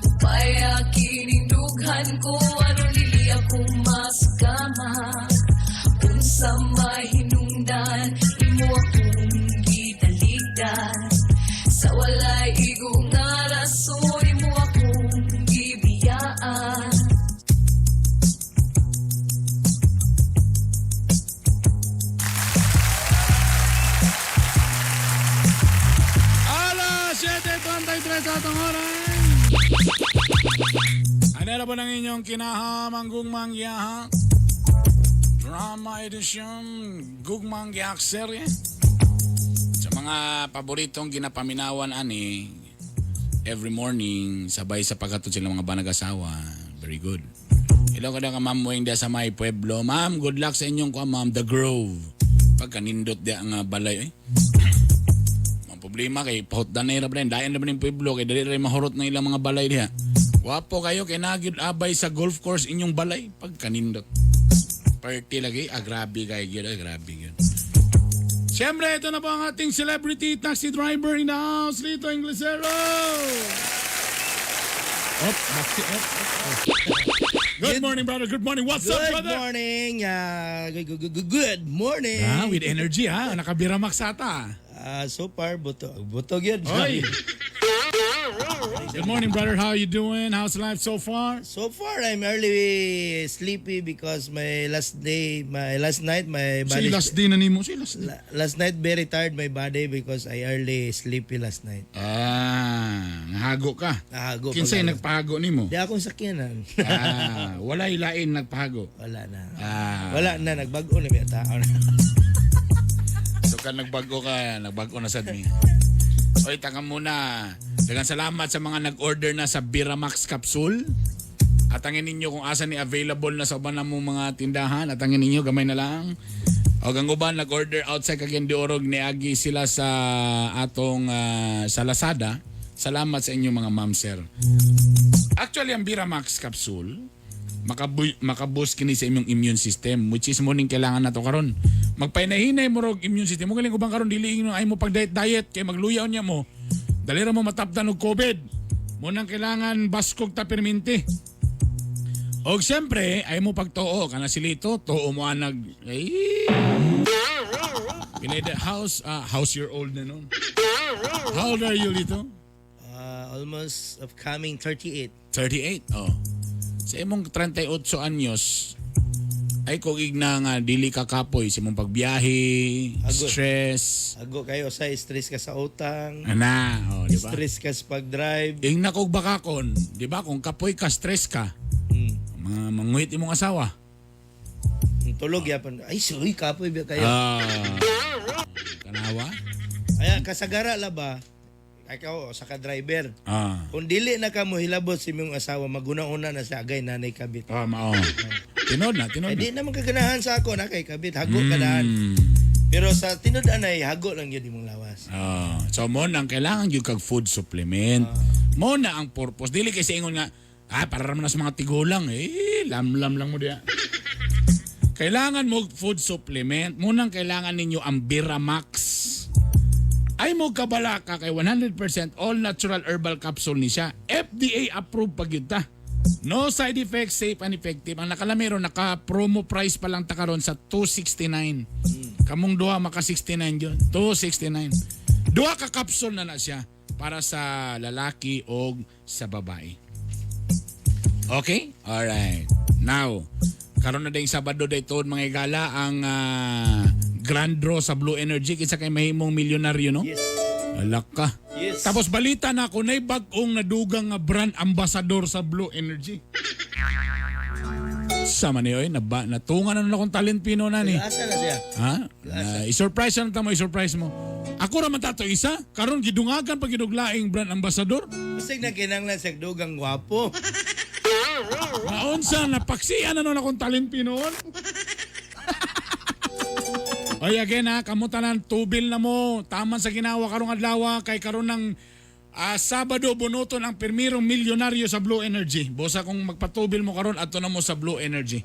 Upaya kinindughan ko aron dili ako masugama. Unsa may hinungdan imo akong gitaligdan. Sa walay igo nga rason imo akong gibiyaan. Alas 7:23 sa atong oras. Ano na po ng inyong kinahamang gugmang giyahak? Drama edition, gugmang giyahak serye. Sa mga paboritong ginapaminawan ani, every morning, sabay sa paghatod sila mga banag-asawa. Very good. Hello ka ka ma'am Weng sa may pueblo. Ma'am, good luck sa inyong kuha, ma'am. The Grove. Pagkanindot di ang balay. Eh. Ang problema kay pahutdan na hirap rin. Dayan na ba ng pueblo kay dali rin mahurot ng ilang mga balay diha. Wapo kayo kay nagyud abay sa golf course inyong balay pagkanindot. Party lagi, ah, grabe kayo gyud, ah, grabe gyud. Siyempre, ito na po ang ating celebrity taxi driver in the house, Lito Inglesero! Up, taxi, up, up, up. Good morning, brother. Good morning. What's up, Good brother? morning. Good, good, good, good morning. Ah, with energy, ha? Nakabiramax ata. So far, buto. Buto yun. Oy. Good morning, brother. How you doing? How's life so far? So far, I'm early sleepy because my last day, my last night, my Si body... last day na nimo. Si last day. Last night, very tired my body because I early sleepy last night. Ah, nahago ka. Nahago. Kinsay pag- nagpahago nimo? Di akong sakyanan. Ah, wala ilain nagpahago. Wala na. Ah. Wala na, nagbago na may tao na. So ka nagbago ka, nagbago na sad mi. Oy, taka muna. Daghang salamat sa mga nag-order na sa Biramax capsule. Atangin ninyo kung asa ni available na sa uban na mong mga tindahan. Atangin ninyo, gamay na lang. O ang uban nag-order outside Cagayan de Oro, niagi sila sa atong sa Lazada. Salamat sa inyo mga ma'am sir. Actually, ang Biramax capsule, makaboost kini sa imong immune system, which is mo ning kailangan nato karon. Magpainahinay mo rog immune system. Mo galing ubang karon dili ingnon ay mo pag diet diet kay magluyaw niya mo. Dali ra mo matapdan og COVID. Mo nang kailangan baskog ta perminti. Og siyempre, ay mo pagtuo kana si Lito, tuo mo anag ay. Pinay house how's your old na nun? How old are you, Lito? Almost upcoming 38. 38, oh. Sa imong 38 anyos, ay kung igna nga dili ka kapoy sa imong pagbiyahe, Agoy. stress. Ago kayo sa stress ka sa utang. Ana, oh, di ba? Stress ka sa pag-drive. Ingna kog bakakon, di ba? Kung kapoy ka, stress ka. Mga manguhit imong asawa. Ang tulog yapon. Ay, sorry, kapoy ba kayo? Ah. Tanawa? Ay, kasagara la ba? Ikaw, sa ka-driver. Ah. Kung dili na ka mo hilabot sa imong asawa, maguna-una na sa agay nanay kabit. Ah, mao. Tinod na, tinod Ay, na. di naman kaganahan sa ako na kay kabit, hago ka daan. Pero sa tinud anay, hago lang yun imong lawas. Ah, so mo nang kailangan gyud kag food supplement. Mo na ang purpose. Dili kay sa ingon nga, para raman na sa mga tigulang eh, lamlam lang mo diya. Kailangan mo food supplement. Munang kailangan ninyo ang Biramax. Ay mo kabalaka kay 100% all natural herbal capsule ni siya. FDA approved pag yun ta. No side effects, safe and effective. Ang nakalamero, naka-promo price pa lang ta karon sa 269. Kamong duha maka 69 yun. 269. Duha ka capsule na na siya para sa lalaki o sa babae. Okay? Alright. Now, karon na ding Sabado dayto mga igala ang grand draw sa Blue Energy kinsa kay mahimong milyonaryo, no? Yes. Alak ka. Yes. Tapos balita na ako nay bag-ong nadugang nga brand ambassador sa Blue Energy. Sama ni oy, natungan na nun akong talent pino na ni. Asa na siya? Ha? I-surprise na tamo, i-surprise mo. Ako ra man tato isa, karon gidungagan pag giduglaing brand ambassador. Basig na kinanglan sa dugang gwapo. Naunsa napaksian na nun akong talent noon. Oy again ha, kamo tanan tubil na mo. Taman sa ginawa karong adlaw kay karon ng Sabado bunuton ang pirmirong milyonaryo sa Blue Energy. Bosa kung magpatubil mo karon adto na mo sa Blue Energy.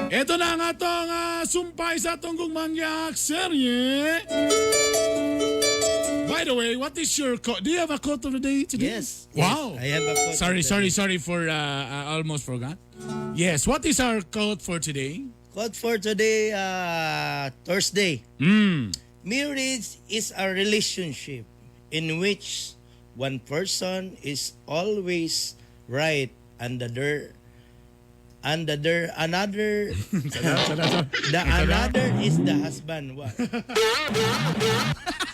Ito na ang atong sumpay sa atong gugmangyak serye. By the way, what is your quote? Do you have a quote of the day today? Yes. Wow. Yes, I have a quote Sorry, of the sorry, day. sorry for I almost forgot. Yes, what is our quote for today? Quote for today, Thursday. Marriage is a relationship in which one person is always right and the other and the other another the another is the husband. What?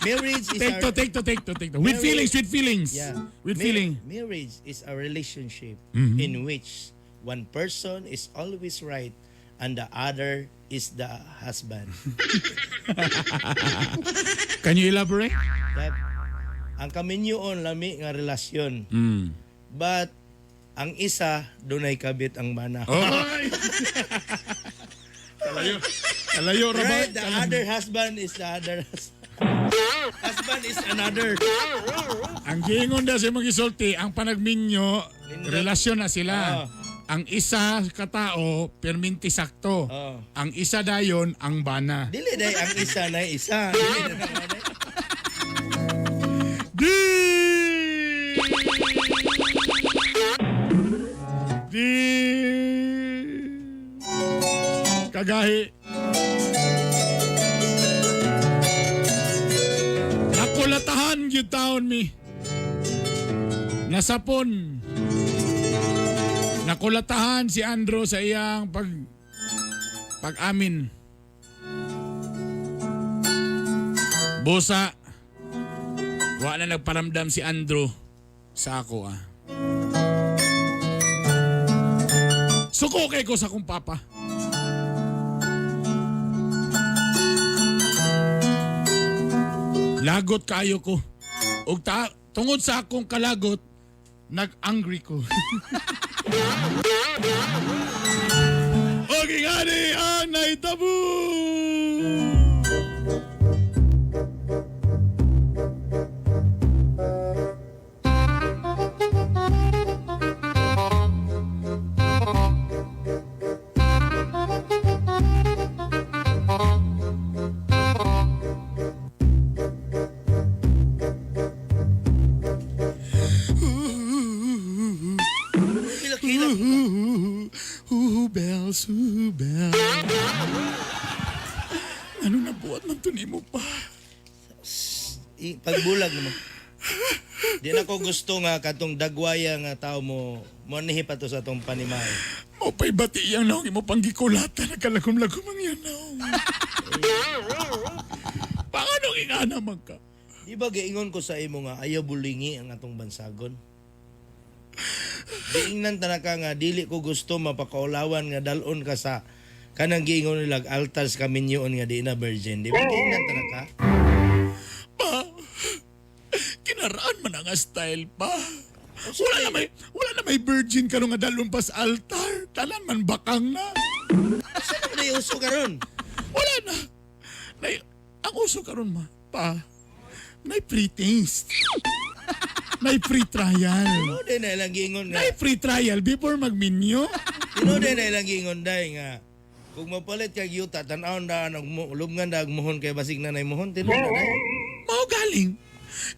Marriage is Take a, two, take two, take two, take two. With feelings, with feelings. Yeah. With feeling. Marriage is a relationship in which one person is always right and the other is the husband. Can you elaborate? That, ang kaminyoon lami nga relasyon. But ang isa dunay kabit ang bana. Oy! Kalayo. Kalayo ra ba? Right, the other husband is the other husband. Husband is another. Ang giingon daw sa imong gisulti, ang panagminyo, relasyon na sila. Ang isa katao, perminti sakto. Ang isa dayon, ang bana. Dili day ang isa na isa. Dili na na day. Di! Di! Kagahi. Nakulatahan gyud taon mi. Nasapon. Nakulatahan si Andrew sa iyang pag-amin. Busa. Wa na nagparamdam si Andrew sa ako ah. Suko kay ko sa akong papa. Lagot kayo ko. Ug tungod sa akong kalagot, nag-angry ko. Okay nga ni ang naitabo! Ooh, bells, ooh, bells. Ano na buhat man to nimo pa? Pagbulag mo. Di na ko gusto nga katong dagwaya nga tao mo mo pa to sa atong panimay. Mo pa'y bati iyang naong imo panggikulatan nagkalagom-lagom ang iyang naong. Paano ingana man ka? Di ba giingon ko sa imo nga ayaw bulingi ang atong bansagon? Giingnan tanaka nga dili ko gusto mapakaulawan nga dalon ka sa kanang giingon nilag altar sa kaminyoon nga di na virgin. Di ba giingnan tanaka? Pa, kinaraan man ang style pa. Wala na may virgin karon nga dalon pa sa altar. Tanan man bakang na. Saan naman ay uso karon? Wala na. Ang uso karon ma, pa, may pre-taste. May free trial. Tinuod na ilang giingon nga. May free trial before magminyo. Tinuod na ilang giingon day nga. Kung mapalit kag yuta, tan-awon na ang lubngan na ang muhon kay basig na nay muhon. Tinuod na day. Mao galing.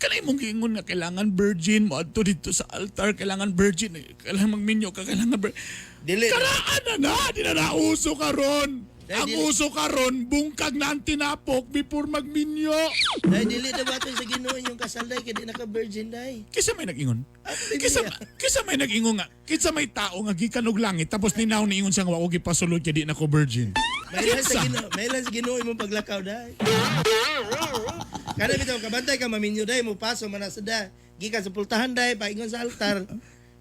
Kanay mong giingon nga kailangan virgin mo adto dito sa altar, kailangan virgin, kailangan magminyo ka, kailangan virgin. Dili. Karaan na na, di na nauso karon. Ang uso karon, bungkag na ang tinapok before magminyo. Day dili na ba sa Ginoo yung kasal day kay di naka virgin day. Kisa may nag-ingon. Kisa may nag-ingon nga. Kisa may tao nga gikan og langit tapos ninaw niingon siya nga wa ko gipasulod kay di na ko virgin. May sa Ginoo, may sa Ginoo imong paglakaw day. Kada bitaw kabantay ka maminyo day mo paso man sa da. Gikan sa pultahan day paingon sa altar.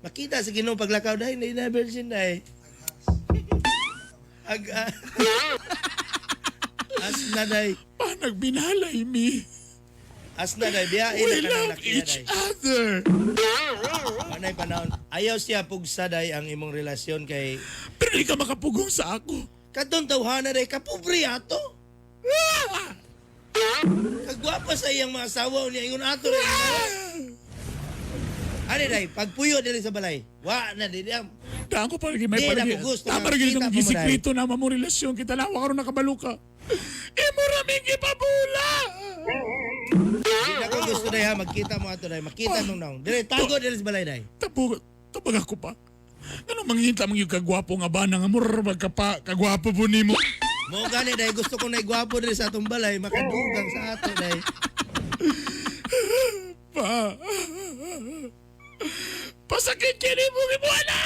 Makita sa Ginoo paglakaw day di na virgin day. Ag as na day. Pa nagbinalay mi. Asna day biya We na kanang love lakiha each day. other. Anay panahon. Ayaw siya pugsa day ang imong relasyon kay Pero di ka makapugong sa ako. Katong tawhana day kapobre ato. Kagwapa sa iyang mga asawa niya ingon ato rin. Ani day, pagpuyo dili sa balay. Wa na di diam. Daan ko pa rin may Di na palagi. ko gusto Tama nga rin makita itong pa mo, day. gisikreto na mo relasyon kita na karon nakabalo ka. Imo ra ming gipabula. Di na ko gusto day ha, magkita mo ato day, makita mong naong. Dili tago dili sa balay day. Tapo, tabag ako pa. Ano manginta man yung kagwapo nga ba nga mura magkapa kagwapo po nimo. Mo gani day gusto ko na gwapo diri sa atong balay, makadugang sa ato day. Pa. Pasakit kini mo gibuana.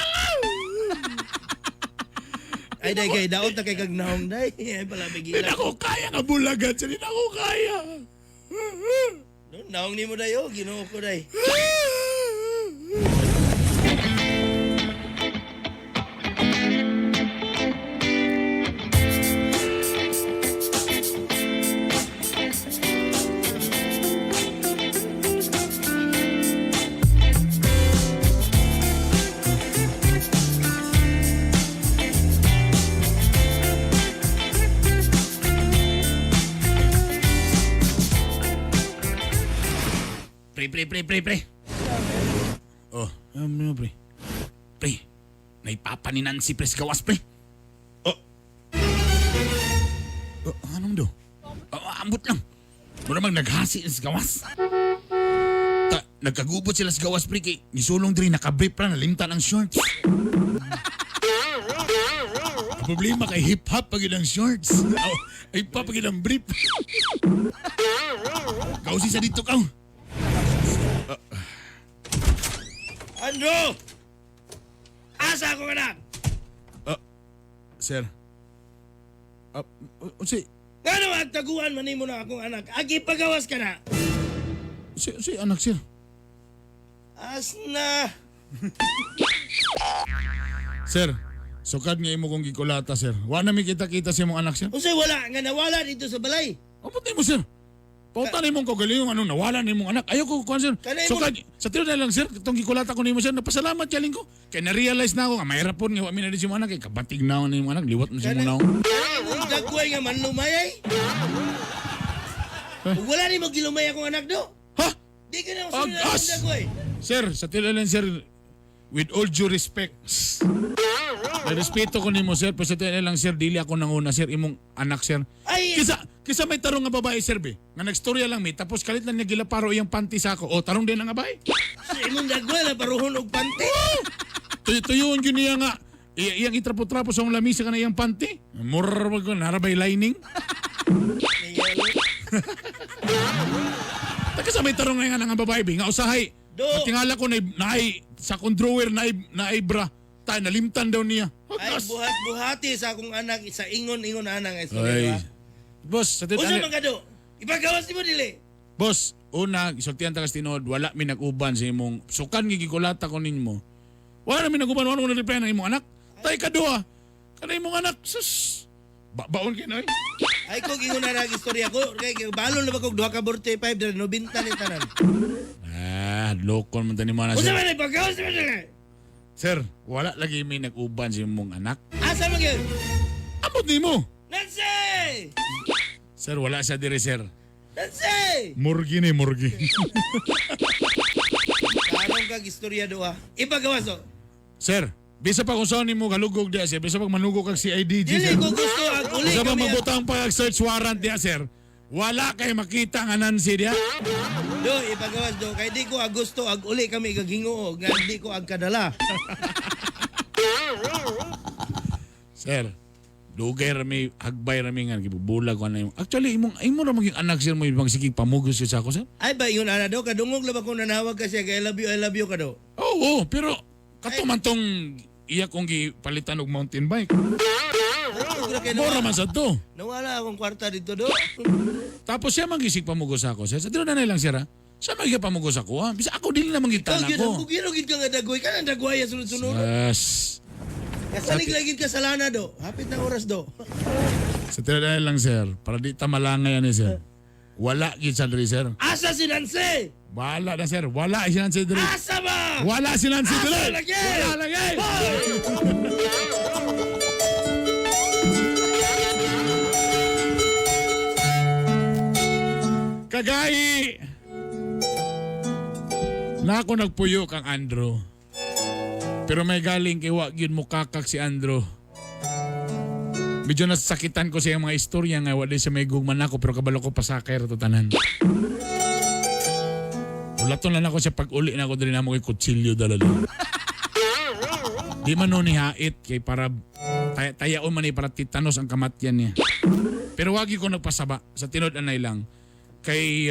Ay day kay daot na kay kag naong day. Ay pala Hindi bigila. na ko kaya nga bulagan siya. Hindi na ko kaya. No, naong nimo day oh, Ginoo ko day. Pre, pre, pre, pre, pre. Oh, ano pre? Pre, naipapa ni Nancy Pres gawas, pre. Oh. Oh, anong do? Oh, ambot lang. Mura mag naghasi sa gawas. Ta, nagkagubot sila sa gawas, pre, kay nisulong diri nakabrief ra, nalimtan ang shorts. Ang problema kay hip-hop pag ang shorts. Oh, hip-hop pag ang brief. Kausi sa dito ka. Andrew! Asa akong anak? Sir. Unsay Ngano ang taguan man nimo na akong anak? Agi pagawas ka na. si anak sir. Asna. Sir, sukad nga imo kong gikulata sir. Wa na mi kita-kita sa imong anak sir. Unsay wala nga nawala dito sa balay? Amot nimo sir. Pauta nimo kagalingon anong nawala nimong anak. Ayaw ko kuan sir. Kanay mo- Sukad sa tiyo na lang sir, katong gikulata ko nimo sir, napasalamat jaling ko. Kay na-realize na ako nga mahirap pon nga wa mi na din si imong anak kay kabatig na ni imong anak, liwat na si imong naong. Imong dagway nga manlumay ay. Ug wala nimo gilumay akong anak do. Ha? Di ka na usunod Agas! akong dagway. Sir, sa tiyo na lang sir, with all due respect. May respeto ko nimo sir, pero sa tiyo na lang sir, dili ako nanguna sir, imong anak sir. Ay, Kisa may tarong nga babae sir be, nga nagstorya lang mi tapos kalit lang niya gilaparo iyang panty sa ako. O tarong din ang babae. Sa imong dagway la paruhon og panty. Tuyo-tuyoon yun niya nga. Iyang itrapo-trapo sa akong lamisa ka na iyang panty. Murra ko, narabay lining. Taka sa may tarong nga nga babae be, nga usahay. Do. Matingala ko na naay sa akong drawer naay naay bra. Tay nalimtan daw niya. Ay buhat-buhati sa akong anak sa ingon-ingon anang Ay. istorya. Boss, sa Unsa man ka do? Ipagawas nimo dili. Boss, una, isultihan ta kas tinuod, wala mi nag-uban sa imong sukan nga gikulata ko ninmo. Wala mi nag-uban, wala ko na-reply ng imong anak. Tay kadua. Kana imong anak, sus. Baon kay noy. Ay ko ingon na ang istorya ko kay balon na ba kog duha ka 45 diri 90 ni tanan. Ah, lokon man tani mana Unsa sir. man ipagawas nimo dili? Sir, wala lagi mi nag-uban sa imong anak. Asa man gyud? Amot nimo. Nancy! Sir, wala siya diri, sir. Nancy! Murgi ni murgi. Tarong kag istorya doa. Ipagawas o. Sir, bisa pa kung saan nimo kalugog diya, sir. Bisa pa manugog kag CIDG, Dili sir. ko gusto ang uli Bisa pa kami. magbutang pa kag search warrant diya, sir. Wala kay makita nga Nancy diya. Do ipagawas do kay di ko ag gusto ag uli kami kag hinguo nga di ko ag kadala. Sir, dugay rami, hagbay rami nga gibubulag ko na imong. Actually, imong imo ra maging anak sir mo ibang sige pamugos sa ako sir. Ay ba ingon ana do kadungog la ba kung nanawag ka siya kay I love you ka do. Oo, pero kato man tong iya kong gipalitan og mountain bike. Mura man sa to. Nawala akong kwarta dito do. Tapos siya mangisig pamugos ako sir. Sa tinuod na lang sir ha. Siya magiging pamugos ako ha. Bisa ako dili na mangitana Ikaw gyud ko. ang bugiro gid ka nga dagway ka nang dagwaya sunod-sunod. Yes. Kasalig lagi kasalanan do. Hapit na oras do. Sa tinuod na lang sir, para di ta malangay ani sir. Wala gid sa diri, sir. Asa si Nancy? Wala na, sir. Wala si Nancy diri. Asa ba? Wala si Nancy Asa diri. lagi? Wala lagi. Kagahi. Na ako nagpuyo kang Andrew. Pero may galing kay wa gyud mo kakak si Andrew. Medyo nasakitan ko sa iyang mga istorya nga wa di siya may gugman ako pero kabalo ko pasakay ra to tanan. Wala to lang ako siya pag uli na ako diri namo kay kutsilyo dala dali. Di man no ni hait kay para tayaon man ni para titanos ang kamatyan niya. Pero wagi ko nagpasaba sa tinod anay lang kay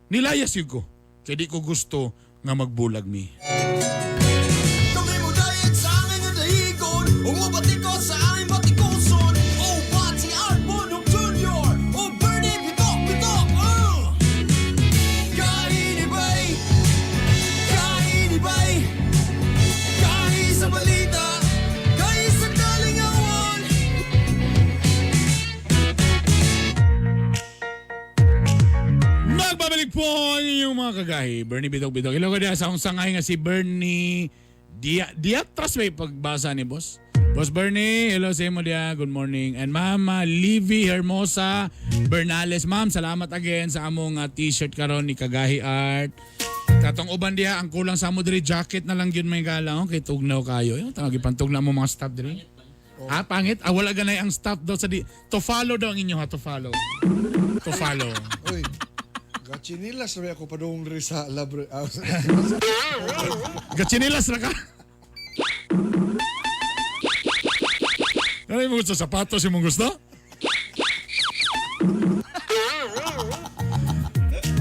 nilayas yun ko. Kay di ko gusto nga magbulag mi. Kami mo dayet sa angin nga dahigon. Umubati ko sa aming batikuson. O Bati Art Bonok Jr. O Bernie Bitok Bitok. Kainibay, kainibay, kahi sa balita, kahi sa kalingawan. Magbabalik po ang inyong mga kagahi. Bernie Bidog Bidog. Hello ka sa akong sangay nga si Bernie Diatras may pagbasa ni boss. Boss Bernie, hello sa imo dia. Good morning. And Mama Livy Hermosa Bernales. Ma'am, salamat again sa among t-shirt karon ni Kagahi Art. Katong uban diha ang kulang sa amo diri jacket na lang gyud may gala oh, kay tugnaw kayo. Yung tawag ipantugna mo mga staff diri. Ah, pangit. Ah, wala ganay ang staff daw sa di. To follow daw ang inyo ha, to follow. To follow. Uy, gachinilas na ako padung diri sa labre. Ah, Gachinilas ra ka. Ano yung gusto? Sapatos yung mong gusto?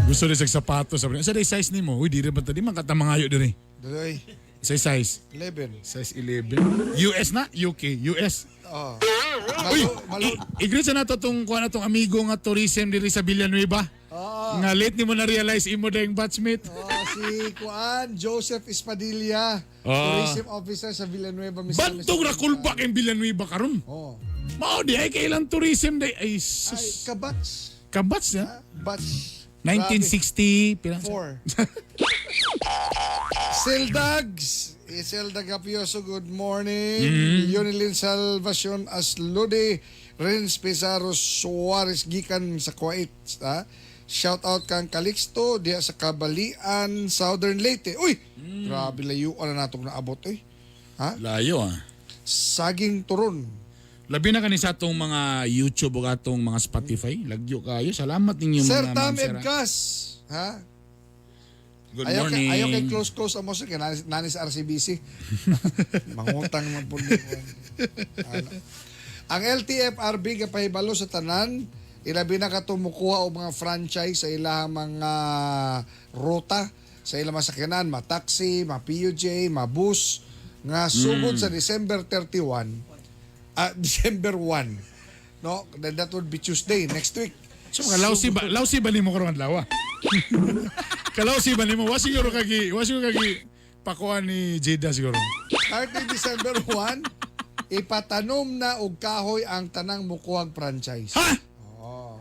Gusto rin sa sapatos. Sabi niya, "Sa day size ni mo? Uy, di rin ba ito? Di man katamangayo diri. Daloy, Sa size? 11. Size 11. US na? UK? US? Oh. Uy, i-greet sa nato tong kuha na tong amigo nga tourism diri sa Villanueva. Nga late ni mo na-realize imo na yung batchmate. Oh, si Kuan Joseph Espadilla, tourism officer sa Villanueva, Misamis. Bantog ra kulbak ang Villanueva karon. Oh. Mao di ay kailang tourism day ay sus. Ay, kabats. Kabats na? Batch. 1960 pila? Four. Sildags. Iselda Gapioso, good morning. Yonilin Salvacion Aslode, Renz Pizarro Suarez gikan sa Kuwait. Ha? Shout out kang Calixto diha sa Kabalian, Southern Leyte. Uy, grabe layuan na natong naabot eh. Ha? Layo ah. Saging turon. Labi na kani sa atong mga YouTube o atong mga Spotify. Lagyo kayo. Salamat ninyo Sir mga Tam ma'am, sir, ah. Ebcas. Ha? Good ayaw morning. Kay, ayaw kay close close amo sir kay nani, nani sa RCBC. Mangutang man po ni. Ano. Ang LTFRB gapahibalo sa tanan ilabi na kato mukuha og mga franchise sa ilahang mga ruta sa ilang mga sakyanan, ma taxi, ma PUJ, ma bus nga sugod sa December 31 December 1. No, then that would be Tuesday next week. So mga lausi ba nimo karon adlaw? ah? Kalausi ba nimo? Wa siguro kagi pakuan ni Jada siguro. Starting December 1, ipatanom na og kahoy ang tanang mukuhag franchise. Ha? Oo.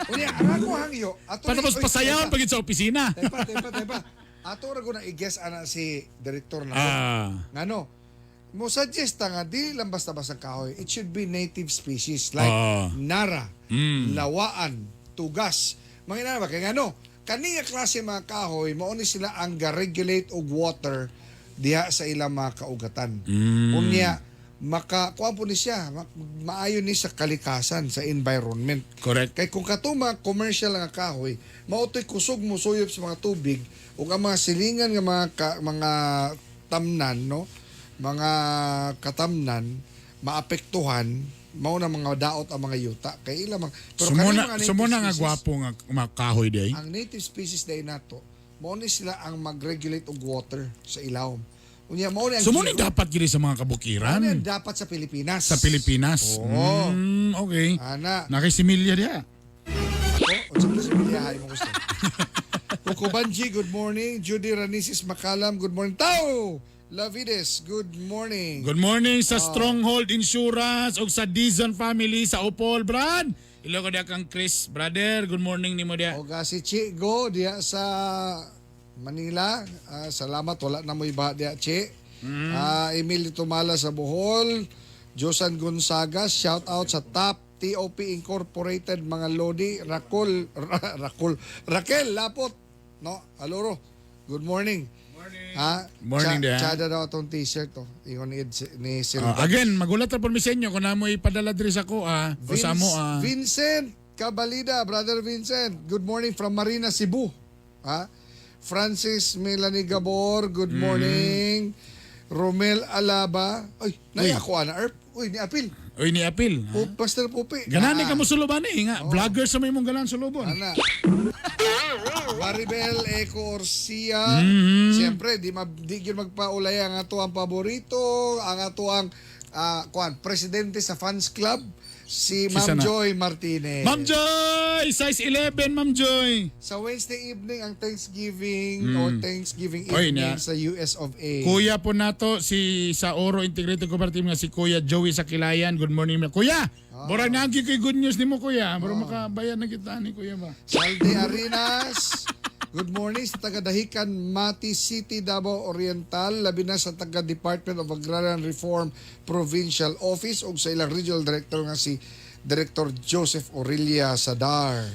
Unya, ang ako hangyo. Ato Patapos oy, pasayawan teka, pagid sa opisina. Tepa. Ato ra ko na i-guess ana si director na. Ngano? Mo suggest ta nga dili lang basta-basta ang kahoy. It should be native species like nara, lawaan, tugas. Mga ina ba kay ngano? Kani nga klase mga kahoy mao ni sila ang ga-regulate og water diha sa ilang mga kaugatan. Unya maka kuan po ni siya maayo ni sa kalikasan sa environment. Correct. Kay kung kato mga commercial nga kahoy, mao to'y kusog mo suyop sa mga tubig ug ang mga silingan nga mga mga tamnan no, mga katamnan maapektuhan mao na mga daot ang mga yuta kay ila mga pero Sumuna kani mga native sumuna nga species- gwapo nga mga kahoy di ay. Ang native species day nato, mao ni sila ang mag-regulate og water sa ilawom. Unya mao ni ang Sumuna dapat gid sa mga kabukiran. Mao ni ang dapat sa Pilipinas. Sa Pilipinas. Oo. Okay. Ana. Nakisimilya diha. Ako, unsa pa si Milya mo gusto. Kukubanji, good morning. Judy Ranisis Makalam, good morning. Tao! Lavides, good morning. Good morning sa Stronghold Insurance ug sa Dizon family sa Upol, Brad. Hello ko diya kang Chris. Brother, good morning nimo diya. Oga si Chigo diya sa Manila. Salamat wala na mo iba diya Chi. Emilio Tumala sa Bohol. Josan Gonzaga, shout out sa Top TOP Incorporated mga Lodi, Rakul Rakul Raquel Lapot. No, aloro. Good morning. Morning. Ha? Morning diya. Tsada daw atong t-shirt to. Ingon ni, ni Silva. Again, magulat ra pud mi sa inyo kung namo ipadala diri sa ko o sa amo ah. Vincent Cabalida, Brother Vincent. Good morning from Marina, Cebu. Ha? Francis Melanie Gabor, good morning. Romel Alaba. Uy, naya ko ana Erp. Uy, ni Apil. Uy, ni Apil. Oh, Pastor Pupi. Ganan ka mo suluban eh nga. Vlogger sa may mong ganan sulubon. Ana. Maribel Eco Orsia. Siyempre, di gyud magpaulay ang ato ang paborito, ang ato ang kuan, presidente sa fans club, si Si Ma'am sana. Joy Martinez. Ma'am Joy! Size 11, Ma'am Joy. Sa Wednesday evening ang Thanksgiving or Thanksgiving Oy, evening na. sa US of A. Kuya po nato si sa Oro Integrated Cooperative nga si Kuya Joey Sakilayan. Good morning. Kuya, borang naagi ko'y good news nimo kuya. Bro makabayad na kita ni kuya ba? Saldi Arenas. Good morning sa taga Dahican, Mati City, Davao Oriental, labi na sa taga Department of Agrarian Reform Provincial Office ug sa ilang Regional Director nga si Director Joseph Aurelia Sadar.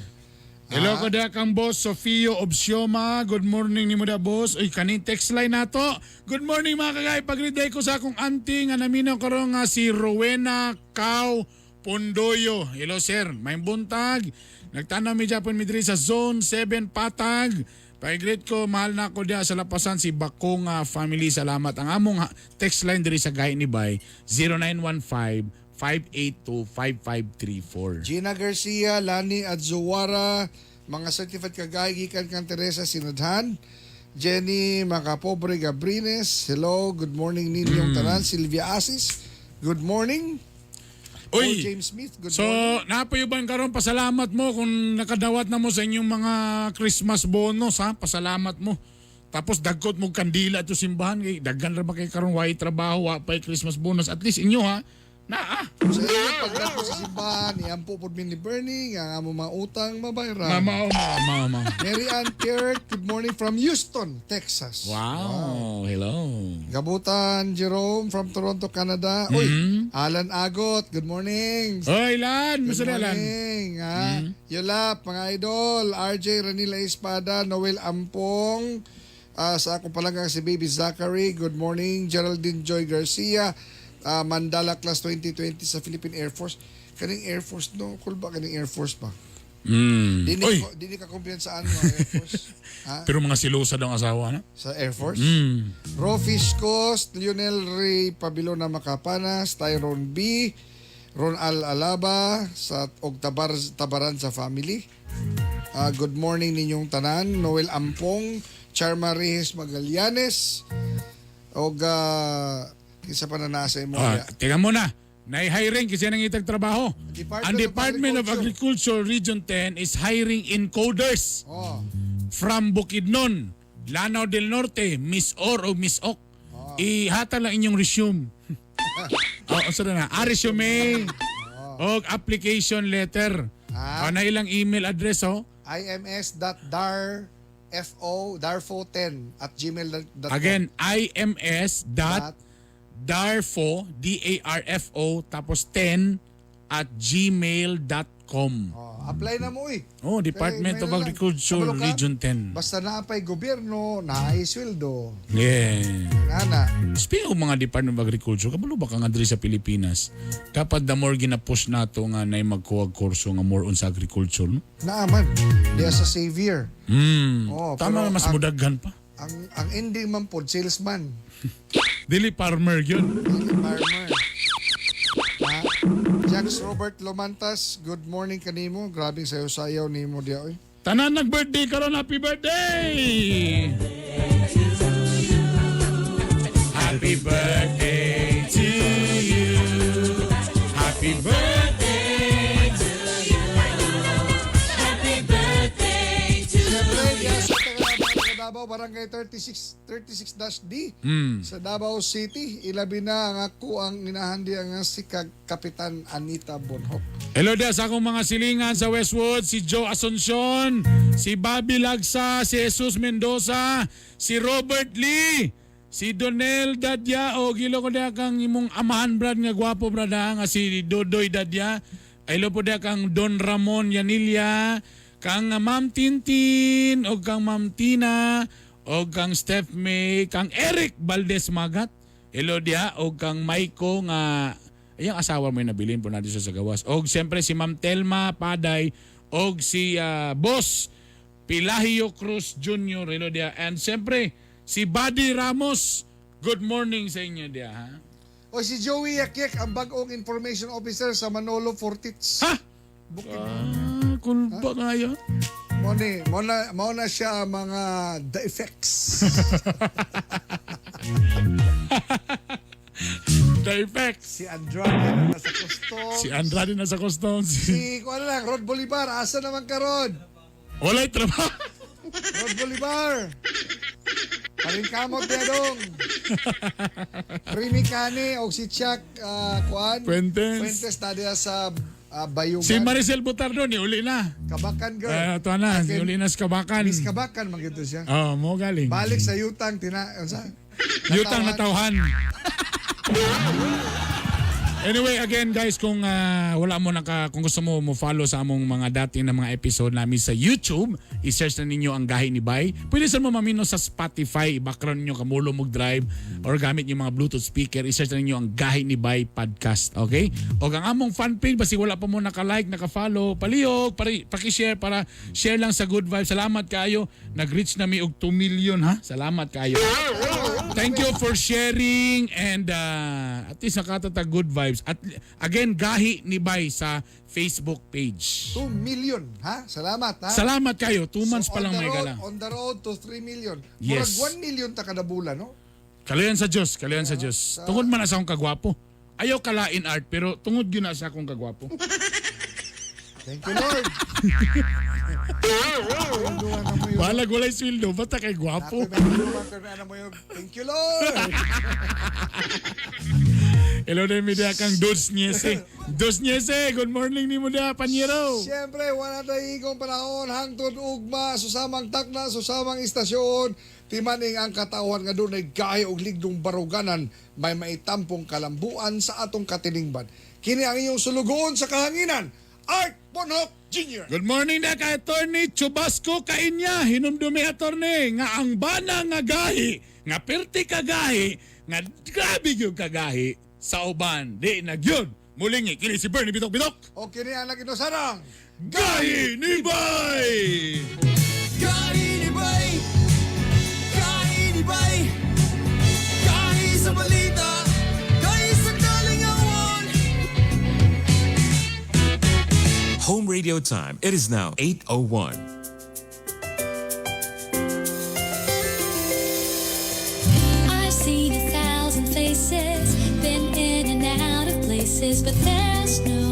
Hello ko da kang boss Sofio Obsioma. Good morning nimo da boss. Uy kaning text line nato. Good morning mga kagay. Pagriday ko sa akong auntie nga naminaw karon nga si Rowena Cao Pondoyo. Hello sir. May buntag. Nagtanaw mi Japon mi diri sa Zone 7 Patag. Pag-greet ko, mahal na ako diya sa lapasan si Bakong family. Salamat. Ang among text line diri sa Gahi ni Bay 0915 582 5534. Gina Garcia, Lani Adzuwara, mga certified kagay gikan kang Teresa Sinadhan, Jenny Makapobre Gabrines, hello, good morning ninyong tanan, Sylvia Asis, good morning. Paul Uy! James Smith, good So, morning. napayo ba karon pasalamat mo kung nakadawat na mo sa inyong mga Christmas bonus ha, pasalamat mo. Tapos dagkot mo kandila ato simbahan kay daghan ra ba kay karon way trabaho wa pay Christmas bonus at least inyo ha. Naa. Sa inyo, pagdato sa simbahan, iampo po ni Bernie, nga ang among mga utang mabayran. Mama, oh, mama, mama. Mary Ann Kirk, good morning from Houston, Texas. Wow, hello. Gabutan Jerome from Toronto, Canada. Uy, Alan Agot, good morning. Oy, Lan, Good Mr. Alan. morning. Ha? Yulap, mga idol, RJ Ranila Espada, Noel Ampong, sa akong palanggang si Baby Zachary, good morning. Geraldine Joy Garcia, Mandala Class 2020 sa Philippine Air Force. Kaning Air Force, no? Cool ba kaning Air Force ba? Dini, Oy, ko, dini ka kumpiyansaan mo Air Force. Ha? pero mga silusa daw ang asawa na. Sa Air Force? Rofish Coast, Lionel Ray Pabilona Makapanas, Tyrone B, Ron Al Alaba, sa og Tabaran sa family. Good morning ninyong tanan, Noel Ampong, Charma Reyes Magallanes, og kinsa pa na nasa imo Teka muna. Nay-hiring kasi nang itag trabaho. Department Ang of Department of Agriculture Region 10 is hiring encoders from Bukidnon, Lanao del Norte, Miss Or o Miss Ok. Ihata lang inyong resume. Oh, sorry na. Resume. O application letter. Na ilang email address oh. ims.darfo darfo10 at gmail.com. Again, ims dot darfo, D-A-R-F-O, tapos 10 at gmail.com. Oh, apply na mo eh. Oh, Department Kay, of may na lang. Agriculture, Kabalo ka, Region 10. Basta naa pa'y gobyerno, naay sweldo. Yeah. Nana. Speaking of mga Department of Agriculture, kabalo ba ka nga diri sa Pilipinas? Dapat the more gina-push nato nga na magkuha kurso nga more on sa agriculture, no? Naaman. Diya sa Xavier. Oh, Tama pero mas mudaghan pa. Ang ending man pod salesman. Dili farmer yun. Dili farmer. Ha? Jax Robert Lomantas, good morning kanimo. Grabing sayo-sayaw nimo diya oy. Tanan nag-birthday karon, happy birthday! Happy birthday to you. Happy birthday to you. Happy birthday to Siyempre, diya sa taga Davao, Barangay 36 36-D sa Davao City. Ilabi na ang ako ang inahandi ang si Kapitan Anita Bonhoc. Hello dia sa akong mga silingan sa Westwood, si Joe Asuncion, si Bobby Lagsa, si Jesus Mendoza, si Robert Lee, si Donel Dadya, o gilo ko dia kang imong amahan brad nga gwapo brad ha, nga si Dodoy Dadya. Hello po dia kang Don Ramon Yanilla, kang Ma'am Tintin, o kang Ma'am Tina, o kang Steph May, kang Eric Valdez Magat. Hello dia, o kang Maiko nga ayang asawa mo yung nabilin po natin siya sa gawas. Og siyempre si Ma'am Telma Paday og si Boss Pilahio Cruz Jr. Hello dia. And siyempre si Buddy Ramos. Good morning sa inyo dia ha. O si Joey Yakyek, ang bagong information officer sa Manolo Fortits. Ha? Bukid. Ah, kulba kayo. Mo ni, mo na siya ang mga the effects. The effects. Si Andrade na nasa customs. Si Andrade nasa customs. Si kuan lang, Rod Bolivar, asa naman ka Rod? Walay trabaho. Rod Bolivar. Palingkamot niya dong. Remy Cane o si Chuck kuan. Fuentes. Fuentes na diya sa Bayugan. Si Maricel Butardo ni uli na. Kabakan girl. Ito na, ni uli na sa Kabakan. Miss Kabakan man gyud to siya. Oh, mo galing. Balik sa yutang tina unsa? Yutang natawhan. Anyway, again guys, kung wala mo naka kung gusto mo mo follow sa among mga dati na mga episode namin sa YouTube, i-search na ninyo ang Gahi ni Bay. Pwede sa mo mamino sa Spotify, i-background niyo kamulo mo drive or gamit yung mga Bluetooth speaker, i-search na ninyo ang Gahi ni Bay podcast, okay? O ang among fan page basi wala pa mo naka-like, naka-follow, palihog, paki-share para share lang sa good vibes. Salamat kayo. Nag-reach na mi og 2 million ha. Salamat kayo. Thank you for sharing and at least nakatatag good vibes. At again, Gahi ni Bay sa Facebook page. 2 million, ha? Salamat, ha? Salamat kayo. 2 months So, pa lang on the may road, gala. On the road to 3 million. Yes. Murag 1 million ta kada bulan, no? Kalayan sa Diyos, kalayan sa Diyos. Tungod man na sa akong kagwapo. Ayaw kalain art pero tungod yun na sa akong kagwapo. Thank you, Lord. Balag walay sweldo, basta kay gwapo. Thank you, Lord. Hello na media kang Dos Niese. Dos Niese, good morning ni mo da, Panyero. Siyempre, wala tayo igong panahon. Hangtod ugma, susamang takna, susamang istasyon. Timaning ang katawhan nga dunay gahi og ligdong baruganan, may maitampong kalambuan sa atong katilingban. Kini ang iyong sulugoon sa kahanginan, Art Bonhoc Jr. Good morning na kay Attorney Chubasco Kainya. Hinumdumi attorney nga ang bana nga gahi, nga perti kagahi, nga grabe gyud kagahi sa uban. Di na gyud. Muling kini si Bernie Bitok Bitok. O kini ang naginusarang Gahi ni Bay! Gahi ni Bay! Gahi ni Bay! Gahi sa balita! Gahi sa kalingawan! Home radio time. It is now 8:01. I've seen 1,000 faces, been in and out of places, but there's no